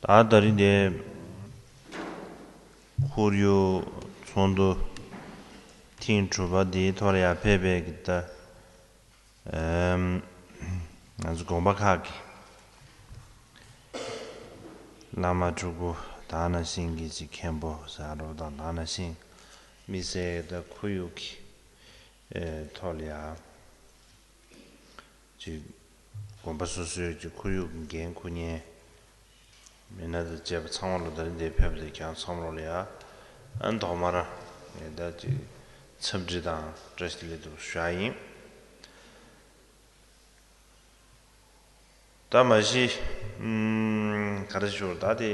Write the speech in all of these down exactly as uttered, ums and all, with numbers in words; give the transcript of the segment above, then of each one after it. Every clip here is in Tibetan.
ད་ད་རིང་འདི་ཁོར་ཡུག་ཚོགས་འདུ་ཐེངས་དྲུག་པ་འདིའི་ཐོག་ལ་ཡར་ཕེབས་པའི་གི་ད་ཨམ་ང་ཚོ་དགོན་པ་ཁག་གི་བླ་མ་སྤྲུལ་སྐུ་དེ་ནང་བཞིན་གྱི་ཅིག་མཁན་པོ་ཟེར་རོ་དང་དེ་ནང་བཞིན་མི་སེར་ད་ཁོར་ཡུག་གི་ཨེ་ཐོག་ལ་ཡ། ཅིག་དགོན་པ་སོ་སོའི་ཅིག་ཁོར་ཡུག་གི་འགན་འཁུར་མཁན་མི་སྣ་དང་བཅས་པ་ཚང་མ་ལ་ད་རིང་འདིར་ཕེབས་པ་དེ་ཁྱེད་ཚང་མ་ལ་ཡ་ཨ་ཐོག་མར་ངས་ད་ཅིག་འཚམས་འདྲི་དང་བཀྲ་ཤིས་བདེ་ལེགས་འདུག་ཞུ་ཡ་ཡིན། ད་མ་གཞི་ཨུམ་ག་རེ་ཞུ་ད་དེ་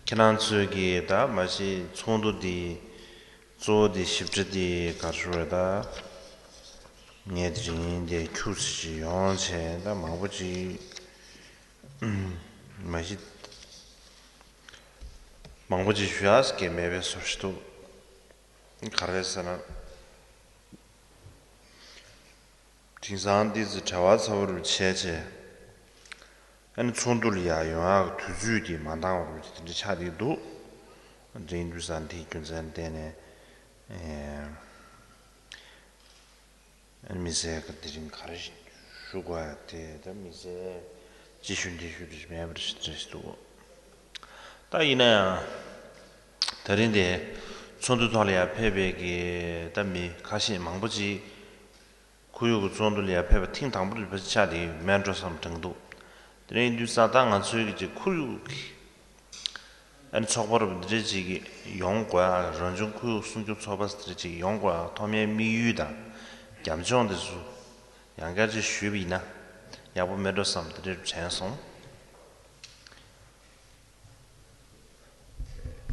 ཁྱེད་རང་ཚོས་ཀྱི་ད་མ་གཞི་ཚོགས་འདུ་འདི་གཙོ་བོ་དེ་ཞིབ་ཕྲ་དེ་ག་རེ་ཞུ་རེད་ད། ངས་དེ་རིང་དེ་ཁྱུག་ཙམ་ཅིག་ཡོང་བྱས་ད་མང་པོ་ཅིག་མ་གཞི་མང་པོ་ཅིག་ཞུ་ཡག་གི་མེད་པའི་བཟོ་ཞིག་འདུག་ག་རེ་རེད་ཟེར་ན། དེང་སང་འདི་ཚོ་གྲྭ་པ་ཚ་པོ་རུ་བྱས་བྱས། ཨ་ནི་ཚོགས་འདུ་ལ་ཡར་ཡོང་ཡག་དུས་ཚོད་དེ་མ་འདང་བ་རུ་དེ་འདྲ་ཆགས་བསྡད་འདུག་དེ་ཡིན་དུས་ཙང་དེའི་རྒྱུ་མཚན་བརྟེན་ནས། ཨ་ནི་མི་སེར་ག་དེ་རིང་ག་རེ་ཞུ་དགོས་ཡ་དེ་ད་མི་སེར་ཅི་ཞུ་འདི་ཞུ་འདི་མེད་པར་ཞིག་འདྲ་ཞིག་འདུག་ད་ཡིན་ན་ཡང་། དེ་རིང་དེ་ཚོགས་འདུ་ཐོག་ལ་ཡར་ཕེབས་པའི་གི་ད་མི་ཁ་ཤས་མང་པོ་ཅིག་ཁོར་ཡུག་གི་ཚོགས་འདུ་ལ་ཡར་ཕེབས་པ་ཐེངས་དང་པོ་རེད་པ་ཆགས་དེ་མེད་འགྲོ་བསམ་དྲན་འདུག་དེ་རིང་དུས་ས་ད་ང་ཚོའི་གི་ཅིག་ཁོར་ཡུག་གི་ཨ་ནི་ཚོགས་པ་རུ་འདི་འདྲ་ཅིག་གི་ཡོང་དགོས་ཨ། རང་བྱུང་ཁོར་ཡུག་སྲུང་སྐྱོབ་ཚོགས་པ་འདི་འདྲ་ཅིག་ཡོང་དགོས་ཨ། ཐོག་མའི་དམིགས་ཡུལ་དང་རྒྱབ་ལྗོངས་དེ་ཚོ་ཡང་བསྐྱར་ཅིག་ཞུས་པ་ཡིན་ན་ཡག་པོ་མེད་འགྲོ་བསམ་དེ་འདྲ་དྲན་སོང་།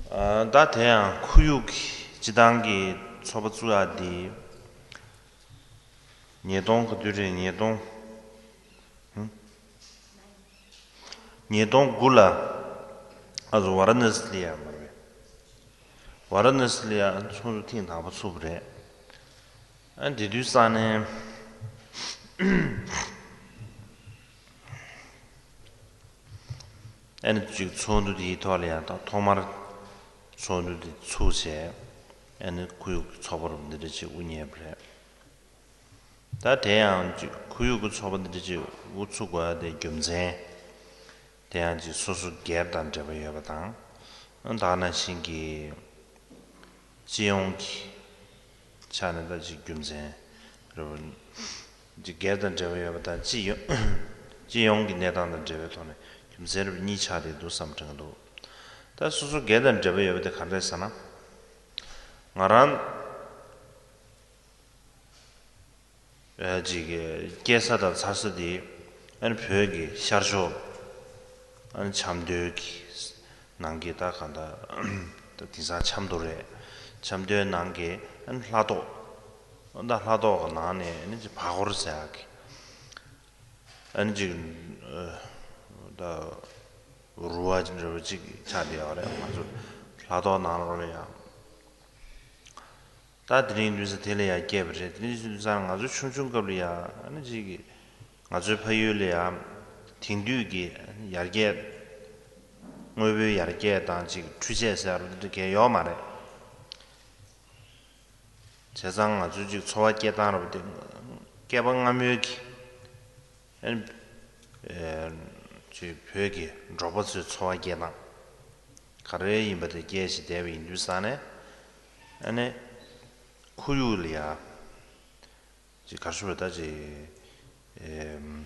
ཨ་ད་དེ་ཡང་ཁོར་ཡུག་གི་སྤྱི་བཏང་གི་ཚོགས་པ་བཙུགས་ཡག་འདི་ཉིས་སྟོང་ག་དུས་རེད། ཉིས་སྟོང་ཧུམ། ཉིས་སྟོང་དགུ་ལ་ཨ་ཟུ་ཝཱ་ར་ཎ་སི་ལ་ཡ་མ་རེད། ཝཱ་ར་ཎ་སི་ལ་ཡ་ཚོགས་འདུ་ཐེངས་དང་པོ་ཚུགས་པ་རེད། ཨ་དེ་དུས་ས་ནས། ཨ་ནི་གཅིག་ཚོགས་འདུ་དེའི་ཐོག་ལ་ཡང་ཐོག་མར་ཚོགས་འདུ་དེ་ཚུགས་བྱས། ཨ་ནི་ཁོར་ཡུག་གི་ཚོགས་པ་རུ་འདི་འདྲ་ཅིག་དབུ་བརྙེས་པ་རེད། ད་དེ་ཡང་གཅིག་ཁོར་ཡུག་གི་ཚོགས་པ་འདི་འདྲ་ཅིག་དབུ་ཚུགས་དགོས་ཡ་དེ་རྒྱུ་མཚན། དེ་ཡང་གཅིག་སོ་སོ་སྒེར་དང་འབྲེལ་བ་ཡོད་པ་དང་། ད་ག་ནང་བཞིན་གྱི་སྤྱི་ཡོངས་ཀྱི་ཆ་ནས་ད་ཅིག་རྒྱུ་མཚན་རེད་བ། ཅིག་སྒེར་དང་འབྲེལ་བ་ཡོད་པ་དང་སྤྱི་ཡོངས་སྤྱི་ཡོངས་ཀྱི་གནས་སྟངས་དང་འབྲེལ་བའི་ཐོག་ནས་རྒྱུ་མཚན་རེད་བ་གཉིས་ཆགས་བསྡད་འདུག་བསམ་དྲན་གྱི་འདུག་ད་སོ་སོ་སྒེར་དང་འབྲེལ་བ་ཡོད་པ་དེ་ག་རེ་རེད་ཟེར་ན། ང་རང་ཅིག་སྐྱེས་ས་དང་འཚར་ས་དེ་ཨ་ནི་བོད་ཀྱི་ཤར་ཕྱོགས་ཨ་ནི་ཆབ་མདོའི་གི་ནང་གི་ད་ག་ད་ད་དེང་སང་ཆབ་མདོ་རེད། ཆབ་མདོའི་ནང་གི་ཨ་ནི་ལྷ་ཐོག་ཨ་ད་ལྷ་ཐོག་གི་ནང་ནས་ཨ་ནི་ཅིག་བར་སྐོར་ཟེར་ཡག་གི་ཨ་ནི་ཅིག་ད་རུ་བ་འདྲ་བོ་ཅིག་ཆགས་བསྡད་ཡོད་རེད། ང་ཚོ་ལྷ་ཐོག་ནང་ལོགས་ལ་ཡང་། ད་དེ་རིང་དུས་ཚོད་དེ་ལ་ཡང་སྐྱེས་པ་རེད། དེ་རིང་དུས་ཚོད་ང་ཚོ་ཆུང་ཆུང་སྐབས་ལ་ཡང་ཨ་ནི་ཅིག་གི་ང་ཚོའི་ཕ་ཡུལ་ལ་ཡང་དེང་དུས་ཀྱི་ཡར་རྒྱས་དངོས་པོའི་ཡར་རྒྱས་དང་ཅིག་འཕྲུལ་ཆས་ཟེར་བ་འདི་འདྲ་གས་ཡོད་མ་རེད། བྱས་ཙང་ང་ཚོའི་ཅིག་འཚོ་བ་སྐྱེལ་སྟངས་ར་བ་དེ་སྐྱེས་པ་སྔ་མོའི་གི་ཨ་ནི་ཅིག་བོད་ཀྱི་འབྲོག་པ་ཚོའི་འཚོ་བ་སྐྱེལ་སྟངས་ག་རེ་ཡིན་པ་དེ་སྐྱེལ་བཞིན་བསྡད་པ་ཡིན་དུས་ཙང་ནས་ཨ་ནི། ཁོར་ཡུག་ལ་ཡ། ཅིག་ག་རེ་ཞུ་དགོས་རེད་ད་ཅིག་ཨེམ།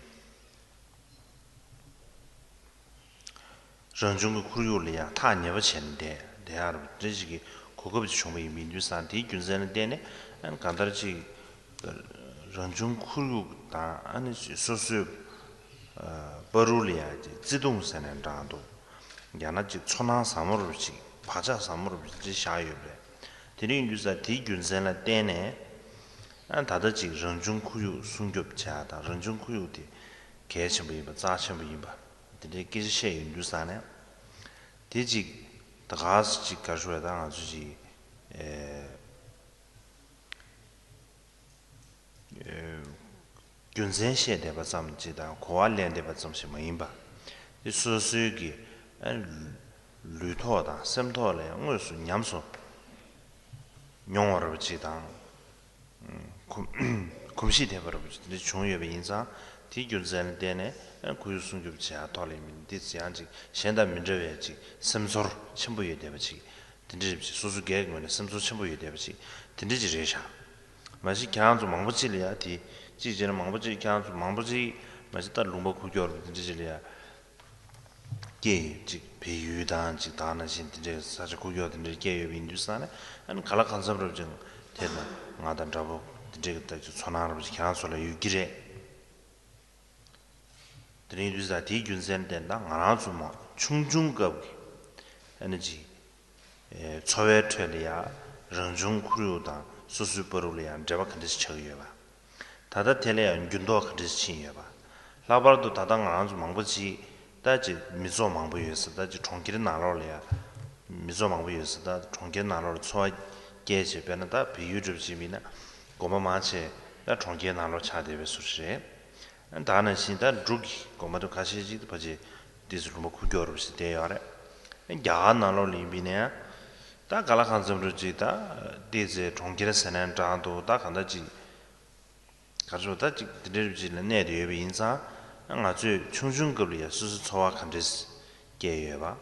རང་བྱུང་གི་ཁོར་ཡུག་ལ་ཡ་ཐག་ཉེ་པོ་བྱས་ནས་བསྡད་བསྡད་ཡག་རེད་པ། དེ་འདྲ་ཅིག་གི་གོ་སྐབས་ཅིག་བྱུང་བ་ཡིན་པ་ཡིན་དུས་ཙང་དེའི་རྒྱུ་མཚན་ལ་བརྟེན་ནས་ཨ་ནི་གང་ལྟར་ཅིག་རང་བྱུང་ཁོར་ཡུག་དང་ཨ་ནི་ཅིག་སོ་སོའི་ཨ་བར་དུ་ལ་ཡ་ཅིག་བརྩེ་དུང་ཟེར་ནས་འདྲ་འདུག་ཡང་ན་ཅིག་ཚོར་སྣང་ཟབ་མོ་རུ་ཅིག་བག་ཆགས་ཟབ་མོ་རུ་ཅིག་བཞག་ཡོད་པས། དེ་རིང་ཡིན་དུས་ཙང་དེའི་རྒྱུ་མཚན་ལ་བརྟེན་ནས་ཨ་ད་ལྟ་ཅིག་རང་བྱུང་ཁོར་ཡུག་སྲུང་སྐྱོབ་བྱ་དང་རང་བྱུང་ཁོར་ཡུག་དེ་གལ་ཆེན་པོ་ཡིན་པ་རྩ་ཆེན་པོ་ཡིན་པ་དེ་འདྲའི་སྐད་ཆ་བཤད་ཡོང་དུས་ཙང་ནས་དེ་ཅིག་ད་ག་སེ་ཅིག་ག་རེ་ཞུ་དགོས་རེད་ད་ང་ཚོ་ཅིག་ཨེ། ཨེ། རྒྱུ་མཚན་བཤད་བསྡད་པ་ཙམ་ཅིག་དང་གོ་བ་ལེན་བསྡད་པ་ཙམ་ཞིག་མ་ཡིན་པ། དེ་སོ་སོའི་གི་ཨ་ལུས་ཐོག་དང་སེམས་ཐོག་ལ་ཡང་དངོས་སུ་ཉམས་སུ་མྱོང་བ་རབ་ཅིག་དང་། གོམས་གོམས་གཤིས་ཐེབས་པ་རབ་ཅིག་དེ་འདྲ་བྱུང་ཡོད་པ་ཡིན་ཙང་། དེའི་རྒྱུ་མཚན་ལ་བརྟེན་ནས་ཁོར་ཡུག་སྲུང་སྐྱོབ་བྱེད་ཡག་ཐོག་ལ་ཡིན་མིན་དེ་ཡང་ཅིག་གཞན་དང་མི་འདྲ་བའི་ཅིག་སེམས་ཚོར་ཆེན་པོ་ཡོད་བསྡད་པ་ཅིག་དེ་འདྲ་རེད་པ་ཅིག་སོ་སོ་སྒེར་གྱི་ངོས་ནས་སེམས་ཚོར་ཆེན་པོ་ཡོད་བསྡད་པ་ཅིག་དེ་འདྲ་ཅིག་རེད་ཤག་མ་གཞི་ཁྱེད་རང་ཚོ་མང་པོ་ཅིག་ལ་ཡ་དེ་གཅིག་བྱས་ན་མང་པོ་ཅིག་ཁྱེད་རང་ཚོ་མང་པོ་ཅིག་མ་གཞི་ད་ལུང་པ་ཁུག་ཀྱོག་རུ་དེ་འདྲ་ཅིག་ལ་ཡ་སྐྱེས་ཡོད་ཅིག་བལ་ཡུལ་དང་ཅིག་དེ་ནང་བཞིན་དེ་འདྲའི་ས་ཆ་ཁུག་ཀྱོག་དེ་འདྲར་སྐྱེས་ཡོད་པ་ཡིན་དུས་ཙང་ནས། ཨ་ནི་ག་ལ་གང་འཚམ་རབ་ཅིག་དེ་ན་ང་དང་འདྲ་པོ་དེ་འདྲའི་གི་ད་ཅིག་ཚོར་སྣང་རབ་ཅིག་ཁྱེད་རང་ཚོ་ལ་ཡོད་ཀྱི་རེད། དེ་རིང་དུས་ཙང་དེའི་རྒྱུ་མཚན་དེ་ད་ང་རང་ཚོ་མ་ཆུང་ཆུང་སྐབས་ཀྱི་ཨ་ནི་ཅིག་ཨེ་འཚོ་བའི་ཁྲོད་ལ་ཡང་རང་བྱུང་ཁོར་ཡུག་དང་སོ་སོའི་བར་དུ་ལ་ཡང་འབྲེལ་བ་ག་འདྲ་ཞིག་ཆགས་ཀྱི་ཡོད་པ། ད་ལྟ་དེ་ལ་ཡང་འགྱུར་ལྡོག་ག་འདྲ་ཞིག་ཕྱིན་ཡོད་པ། ལྷག་པར་དུ་ད་ལྟ་ང་རང་ཚོ་མང་པོ་ཅིག་ད་ཅིག་མི་ཚོགས་མང་པོ་ཡོད་ས། ད་ཅིག་གྲོང་ཁྱེར་ནང་ལོགས་ལ་ཡང་མི་ཚོགས་མང་པོ་ཡོད་ས། ད་གྲོང་ཁྱེར་ནང་ལོགས་ལ་འཚོ་བ་སྐྱེལ་བྱས། དཔེར་ན་ད་བལ་ཡུལ་འདྲ་པོ་ཅིག་ཡིན་ན་དགོན་པ་མང་ཆེ་ད་གྲོང་ཁྱེར་ནང་ལོགས་ཆགས་བསྡད་པའི་བཟོ་འདྲ་རེད། ད་ནང་བཞིན་ད་འབྲུག་གི་དགོན་པ་དེ་ཁ་ཤས་ཅིག་ཕལ་ཆེར་དེ་ཚོ་ལུང་པ་ཁུག་ཀྱོག་རུ་ཞིག་བསྡད་ཡོད་རེད། རྒྱ་གར་ནང་ལོགས་ལ་ཡིན་པ་ཡིན་ན་ཡང་ད་ག་ལ་གང་འཚམ་རུ་ཅིག་ད་དེ་ཚོའི་གྲོང་ཁྱེར་ཟེར་ན་འདྲ་འདུག་ད་གང་ལྟར་ཅིག་ག་རེ་ཟེར། ད་ཅིག་དེ་འདྲའི་རུ་ཅིག་ལ་གནས་བསྡད་ཡོད་པ་ཡིན་ཙང་། ང་ཚོས་ཆུང་ཆུང་སྐབས་ལ་ཡང་སོ་སོའི་འཚོ་བ་ག་འདྲ་སྐྱེལ་ཡོད་པ།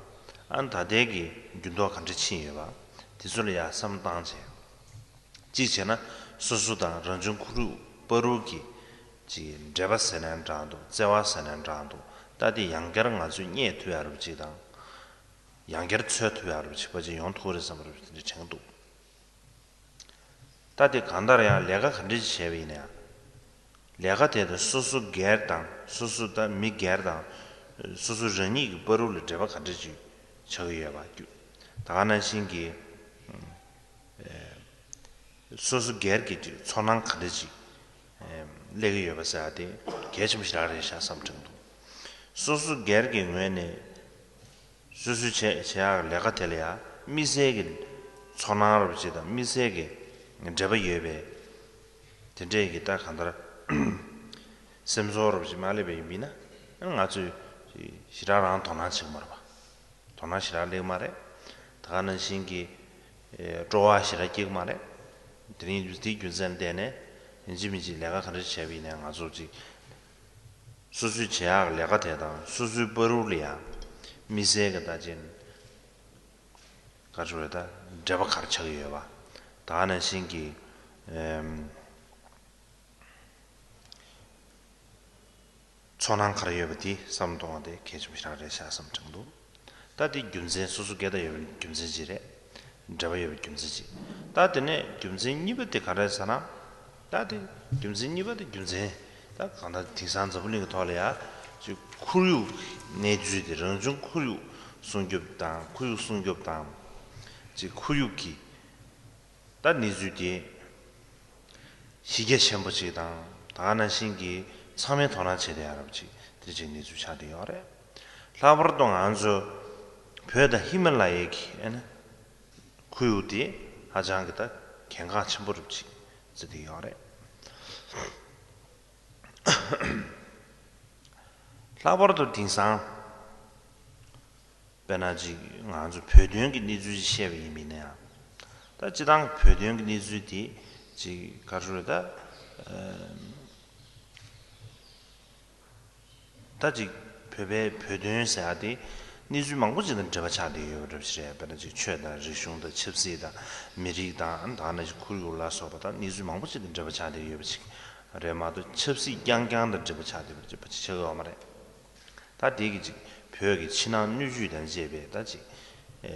ཨ་ནི་ད་ལྟའི་གི་འགྱུར་ལྡོག་ག་འདྲ་ཕྱིན་ཡོད་པ། དེ་ཚོ་ལ་ཡང་བསམ་བློ་བཏང་བྱས། གཅིག་བྱས་ན་སོ་སོ་དང་རང་བྱུང་ཁོར་ཡུག་བར་དུ་གི་ཅིག་འབྲེལ་བ་ཟེར་ན་འདྲ་འདུག་བརྩེ་བ་ཟེར་ན་འདྲ་འདུག་ད་དེ་ཡང་བསྐྱར་ང་ཚོས་རྙེད་ཐུབ་ཡག་རབ་ཅིག་དང་། ཡང་བསྐྱར་འཚོལ་ཐུབ་ཡག་རབ་ཅིག་ཕལ་ཆེར་ཡོང་ཐུབ་རེད་བསམ་པ་རབ་ཅིག་དེ་འདྲ་དྲན་གྱི་འདུག་ད་དེ་གང་ལྟར་ཡང་ལས་ཀ་ག་འདྲ་ཞིག་བྱས་པ་ཡིན་ན་ཡང་། ལས་ཀ་དེ་དང་སོ་སོ་སྒེར་དང་སོ་སོ་ད་མི་སྒེར་དང་སོ་སོ་རང་ཉིད་ཀྱི་བར་དུ་ལ་འབྲེལ་བ་ག་འདྲ་ཞིག་ཆགས་ཀྱི་ཡོད་པ། ད་ག་ནང་བཞིན་གྱི་སོ་སོ་སྒེར་གྱི་ཅིག་ཚོར་སྣང་ག་འདྲ་ཅིག་སླེབས་ཀྱི་ཡོད་པ་ཟེར་ཡ་དེ་གལ་ཆེན་པོ་ཞེ་དྲག་རེད་ཤག་བསམ་དྲན་འདུག་སོ་སོ་སྒེར་གྱི་ངོས་ནས་སོ་སོའི་བྱེད་བྱེད་ཡག་ལས་ཀ་དེ་ལ་ཡང་དམིགས་བསལ་གྱི་ཚོར་སྣང་རབ་ཅིག་དང་དམིགས་བསལ་གྱི་འབྲེལ་བ་ཡོད་པའི་དེ་འདྲས་ཀྱི་ད་གང་ལྟར་སེམས་ཚོར་རབ་ཅིག་མ་སླེབས་པ་ཡིན་པ་ཡིན་ན། ང་ཚོས་ཞེ་དྲག་རང་དོ་སྣང་བྱེད་ཀྱི་མ་རེད་པ། དོ་སྣང་ཞེ་དྲག་སླེབས་མ་རེད། ད་ག་ནང་བཞིན་གྱི་ཨེ་སྤྲོ་བ་ཞེ་དྲག་སྐྱེ་གི་མ་རེད། དེ་རིང་དེའི་རྒྱུ་མཚན་ལ་བརྟེན་ནས་ཡིན་གཅིག་མིན་གཅིག་ལས་ཀ་ག་འདྲ་བྱས་པ་ཡིན་ནའི་ང་ཚོ་ཅིག་སོ་སོའི་བྱེད་ཡག་ལས་ཀ་དེ་དང་སོ་སོའི་བར་དུ་ལ་ཡང་དམིགས་བསལ་གྱི་ད་ཅིག་ག་རེ་ཟེར་དགོས་རེད། ད་འབྲེལ་བ་ག་རེ་ཆགས་ཀྱི་ཡོད་པ། ད་ག་ནང་བཞིན་གྱི་ཨེམ། ཚོར་སྣང་ག་རེ་ཡོད་པ་དེ་བསམ་བློ་གཏོང་བ་དེ་གལ་ཆེན་པོ་ཞེ་དྲག་རེད་ཤག་བསམ་དྲན་འདུག་ད་དེ་རྒྱུ་མཚན་སོ་སོ་སྒེར་དང་ཡོད་པའི་རྒྱུ་མཚན་ཅིག་རེད། འབྲེལ་བ་ཡོད་པའི་རྒྱུ་མཚན་ཅིག་ད་དེ་ནས་རྒྱུ་མཚན་གཉིས་པ་དེ་ག་རེ་རེད་ཟེར་ན། ད་དེ་རྒྱུ་མཚན་གཉིས་པ་དེ་རྒྱུ་མཚན་ད་གང་ལྟར་དེང་སང་འཛམ་བུ་གླིང་གི་ཐོག་ལ་ཡ་ཅིག་ཁོར་ཡུག་གནས་ཚུལ་དེ། རང་བྱུང་ཁོར་ཡུག་སྲུང་སྐྱོབ་དང་། ཁོར་ཡུག་སྲུང་སྐྱོབ་དང་ཅིག་ཁོར་ཡུག་གི་ད་གནས་ཚུལ་དེ་གཞི་རྒྱ་ཆེན་པོ་ཅིག་དང་། ད་ག་ནང་བཞིན་གྱི་ཚང་མས་དོ་སྣང་བྱེད་བསྡད་ཡག་རབ་ཅིག་དེ་འདྲ་ཅིག་གནས་ཚུལ་ཆགས་བསྡད་ཡོད་རེད། ལྷག་པར་དུ་ང་ཚོ་བོད་དང་ཧི་མ་ལ་ཡའི་གི་ཨ་ནི་ཁོར་ཡུག་དེ་ཧ་ཅང་གི་ད་གལ་འགངས་ཆེན་པོ་རབ་ཅིག་བརྩི་བསྡད་ཡོད་རེད། ལྷག་པར་དུ་དེང་སང་དཔེར་ན་ཅིག་ང་ཚོ་བོད་དོན་གྱི་གནས་ཚུལ་ཅིག་བཤད་པ་ཡིན་པ་ཡིན་ན་ཡང་། ད་སྤྱིར་བཏང་བོད་དོན་གྱི་གནས་ཚུལ་དེ་ཅིག་ག་རེ་ཟེར་དགོས་རེད། ད་ཨ་ད་ཅིག་བོད་པའི་བོད་དོན་ཟེར་ཡག་དེ་གནས་ཚུལ་མང་པོ་ཅིག་དང་འབྲེལ་བ་ཆགས་བསྡད་ཡོད་པ་འདྲ་པོ་ཞིག་རེད། དཔེར་ན་ཅིག་ཆོས་དང་རིག་གཞུང་དང་ཆབ་སྲིད་དང་མི་རིགས་དང་། ད་ནང་བཞིན་ཁོར་ཡུག་ལ་སོགས་པ་དང་གནས་ཚུལ་མང་པོ་ཅིག་དང་འབྲེལ་བ་ཆགས་བསྡད་ཡོད་པ་ཅིག་རེད་མ་གཏོགས། ཆབ་སྲིད་རྐྱང་རྐྱང་དང་འབྲེལ་བ་ཆགས་བསྡད་པ་ཅིག་ཕལ་ཆེར་ཆགས་ཀྱི་ཡོད་མ་རེད། ད་དེ་གི་ཅིག་བོད་ཀྱི་ཕྱི་ནང་སྣོད་བཅུད་དང་བཅས་པའི་ད་ཅིག་ཨེ་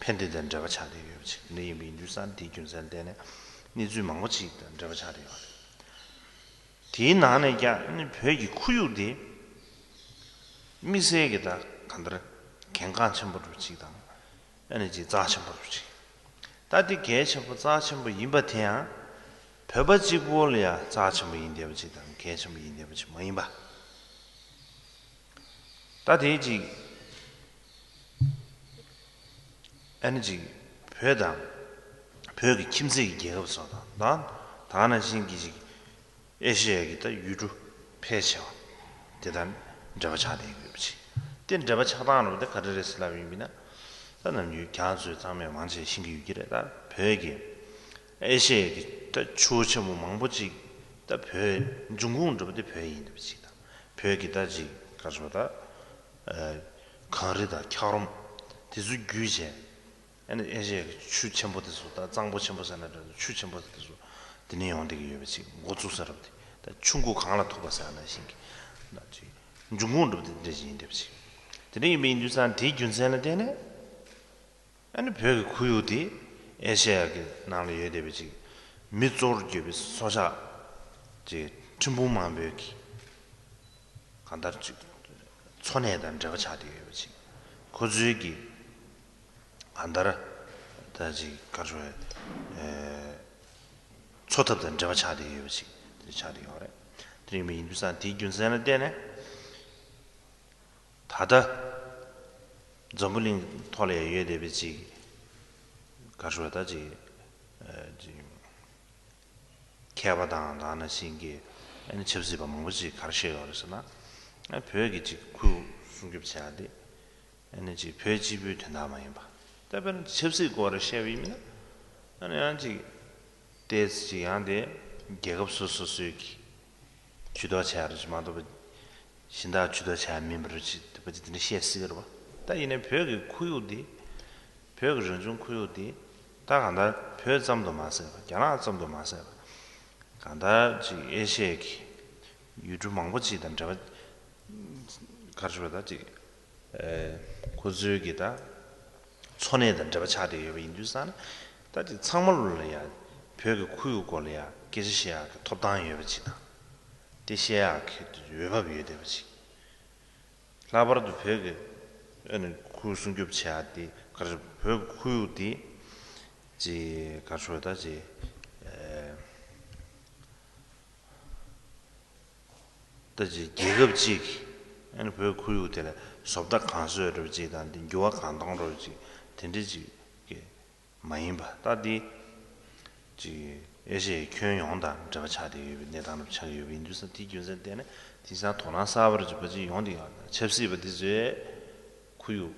ཕན་བདེ་དང་འབྲེལ་བ་ཆགས་བསྡད་ཡོད་པ་ཅིག་འདི་ཡིན་པ་ཡིན་དུས་ཙང་། དེའི་རྒྱུ་མཚན་ལ་བརྟེན་ནས་གནས་ཚུལ་མང་པོ་ཅིག་དང་འབྲེལ་བ་ཆགས་བསྡད་ཡོད་རེད། དེའི་ནང་ནས་ཀྱང་ཨ་ནི་བོད་ཀྱི་ཁོར་ཡུག་དེ་དམིགས་བསལ་གྱི་ད་གང་ལྟར་གལ་འགངས་ཆེན་པོ་འདྲ་པོ་ཅིག་དང་། ཨ་ནི་ཅིག་རྩ་ཆེན་པོ་འདྲ་པོ་ཅིག་ད་དེ་གལ་ཆེན་པོ་རྩ་ཆེན་པོ་ཡིན་པ་དེ་ཡང་བོད་པ་གཅིག་པོ་ལ་ཡང་རྩ་ཆེན་པོ་ཡིན་བསྡད་པ་ཅིག་དང་གལ་ཆེན་པོ་ཡིན་བསྡད་པ་ཅིག་མ་ཡིན་པ། ད་དེ་ཅིག་ཨ་ནི་ཅིག་བོད་དང་བོད་ཀྱི་ཁྱིམ་མཚེས་ཀྱི་རྒྱལ་ཁབ་སོགས་དང་། ད་ད་ག་ནང་བཞིན་གྱི་ཅིག་ ཨེ་ཤེ་ཡ་གི་ད་ཡུལ་གྲུ་ཕལ་ཆེ་བ་དེ་དང་འབྲེལ་བ་ཆགས་བསྡད་ཡོད་པ་ཅིག་དེ་འབྲེལ་བ་ཆགས་སྟངས་རུ་དེ་ག་རེ་རེད་ཟེར་ལབ་ཡིན་པ་ན། ད་ནམ་རྒྱུན་རྒྱ་ཚོས་ཚང་མས་མང་ཆེ་ཤེས་ཀྱི་ཡོད་ཀྱི་རེད། ད་བོད་ཀྱི་ཨེ་ཤེ་ཡ་གི་ད་ཆུ་བོ་ཆེན་པོ་མང་པོ་ཅིག་ད་བོད་འབྱུང་ཁུངས་འདྲ་པོ་དེ་བོད་ཡིན་འདྲ་པོ་ཅིག་དང་། བོད་ཀྱི་ད་ཅིག་ག་རེ་ཟེར་ད། གངས་རི་དང་འཁྱགས་རོམ་དེ་ཚོ་བརྒྱུད་བྱས། ཨ་ནི་ཨེ་ཤེ་ཡ་གི་ཆུ་ཆེན་པོ་དེ་ཚོ་ད་གཙང་པོ་ཆེན་པོ་ཟེར་ན་འདྲ། ཆུ་ཆེན་པོ་དེ་ཚོ་དེ་ནས་ཡོང་བསྡད་ཀྱི་ཡོད་པ་ཅིག་འགོ་བཙུགས་ས་རབ་དེ་ད་ཆུ་མགོ་གངས་ལ་ཐུག་པ་ཟེར་ན་ཞིག་གི་ད་ཅིག་འབྱུང་ཁུངས་འདྲ་པོ་དེ་འདྲ་ཞིག་ཡིན་བསྡད་པ་ཅིག་དེ་འདྲ་ཡིན་པ་ཡིན་དུས་ཙང་དེའི་རྒྱུ་མཚན་ལ་བརྟེན་ནས། ཨ་ནི་བོད་ཀྱི་ཁོར་ཡུག་དེ་ཨེ་ཤེ་ཡ་གི་ནང་ལ་ཡོད་བསྡད་པ་ཅིག་མི་གཙོ་བོར་གྱུར་པའི་སྲོག་ཆགས་ཅིག་ཁྲི་འབུམ་མང་པོའི་གི་གང་ལྟར་ཅིག་འཚོ་གནས་དང་འབྲེལ་བ་ཆགས་བསྡད་ཡོད་པ་ཅིག་ཁོ་ཚོའི་གི་གང་ལྟར་ད་ཅིག་ག་རེ་ཟེར། ཨེ། འཚོ་ཐབས་དང་འབྲེལ་བ་ཆགས་བསྡད་ཡོད་པ་ཅིག་དེ་ཆགས་བསྡད་ཡོད་རེད། དེ་ཡིན་པ་ཡིན་དུས་ཙང་དེའི་རྒྱུ་མཚན་ལ་བརྟེན་ནས། ད་ལྟ་འཛམ་བུ་གླིང་ཐོག་ལ་ཡོད་བསྡད་པའི་ཅིག་ག་རེ་ཟེར་ད་ཅིག་ཨ་ཅིག་མཁས་པ་དང་དེ་ནང་བཞིན་གྱི་ཨ་ནི་ཆབ་སྲིད་པ་མང་པོ་ཅིག་ག་རེ་བཤད་ཡོད་རེད་ཟེར་ན། ཨ་བོད་ཀྱི་ཅིག་ཁོར་ཡུག་སྲུང་སྐྱོབ་བྱེད་ཡ་དེ་ཨ་ནི་ཅིག་བོད་གཅིག་པུའི་དོན་དག་མ་ཡིན་པ། ད་དཔེར་ན་ཆབ་སྲིད་སྐོར་ལ་བཤད་པ་ཡིན་ན། ཨ་ནི་ཡང་ཅིག་ཏོག་ཙམ་ཅིག་ཡང་དེ་རྒྱལ་ཁབ་སོ་སོ་སོའི་གི་ཇུས་གཏོགས་བྱས་རེད་ཅིག་མ་གཏོགས་པ། གཞན་དག་ཇུས་གཏོགས་བྱས་མིན་པ་རེད་ཅིག་དེ་འདྲ་བཤད་སྲིད་ཀྱི་རེད་པ། ད་ཡིན་ནའི་བོད་ཀྱི་ཁོར་ཡུག་འདི། བོད་ཀྱི་རང་བྱུང་ཁོར་ཡུག་འདི་ད་གང་ལྟར་བོད་ཙམ་དུ་མ་ཟད་པ། རྒྱ་ནག་ཙམ་དུ་མ་ཟད་པ། གང་ལྟར་ཅིག་ཨེ་ཤེ་ཡའི་ཡུལ་གྲུ་མང་པོ་ཅིག་དང་འབྲེལ་བ། ག་རེ་ཟེར་བ་ད་ཅིག་ཨེ། ཁོ་ཚོའི་གི་ད་འཚོ་གནས་དང་འབྲེལ་བ་ཆགས་བསྡད་ཡོད་པ་ཡིན་དུས་ཙང་ནས། ད་ཅིག་ཚང་མ་ལོ་ལ་ཡ་བོད་ཀྱི་ཁོར་ཡུག་སྐོར་ལ་ཡ་སྐད་ཆ་བཤད་ཡག་གི་ཐོབ་ཐང་ཡོད་པ་ཅིག་དང་། དེ་བཤད་ཡག་གི་འོས་བབ་ཡོད་བསྡད་པ་ཅིག་ལྷག་པར་དུ་བོད་ཀྱི་ཨ་ནི་ཁོར་ཡུག་སྲུང་སྐྱོབ་བྱེད་ཡག་དེ་ག་རེ། བོད་ཀྱི་ཁོར་ཡུག་དེ་ཅིག་ག་རེ་ཟེར་ད་ཅིག་ཨེ། ད་ཅིག་རྒྱལ་ཁབ་ཅིག་གིས་ཨ་ནི་བོད་ཁོར་ཡུག་དེ་ལ་བཟོ་ལྟ་གང་བཟོས་འདྲ་པོ་ཅིག་དང་། དེ་འགྱུར་བ་གང་གཏོང་འདྲ་པོ་ཅིག་དེ་འདྲ་ཅིག་གི་མ་ཡིན་པ། ད་འདི་ཅིག་ཨེ་ཤེ་ཡའི་ཁྱོན་ཡོངས་དང་འབྲེལ་བ་ཆགས་བསྡད་ཡོད་པའི་གནས་སྟངས་རུ་ཆགས་ཀྱི་ཡོད་པ་ཡིན་དུས་ཙང་། དེའི་རྒྱུ་མཚན་བརྟེན་ནས་དེང་སང་དོ་སྣང་གསར་པ་རུ་ཅིག་ཕལ་ཆེར་ཡོང་བསྡད་ཡོད། ཆབ་སྲིད་པ་འདི་ཚོས་ཁོར་ཡུག་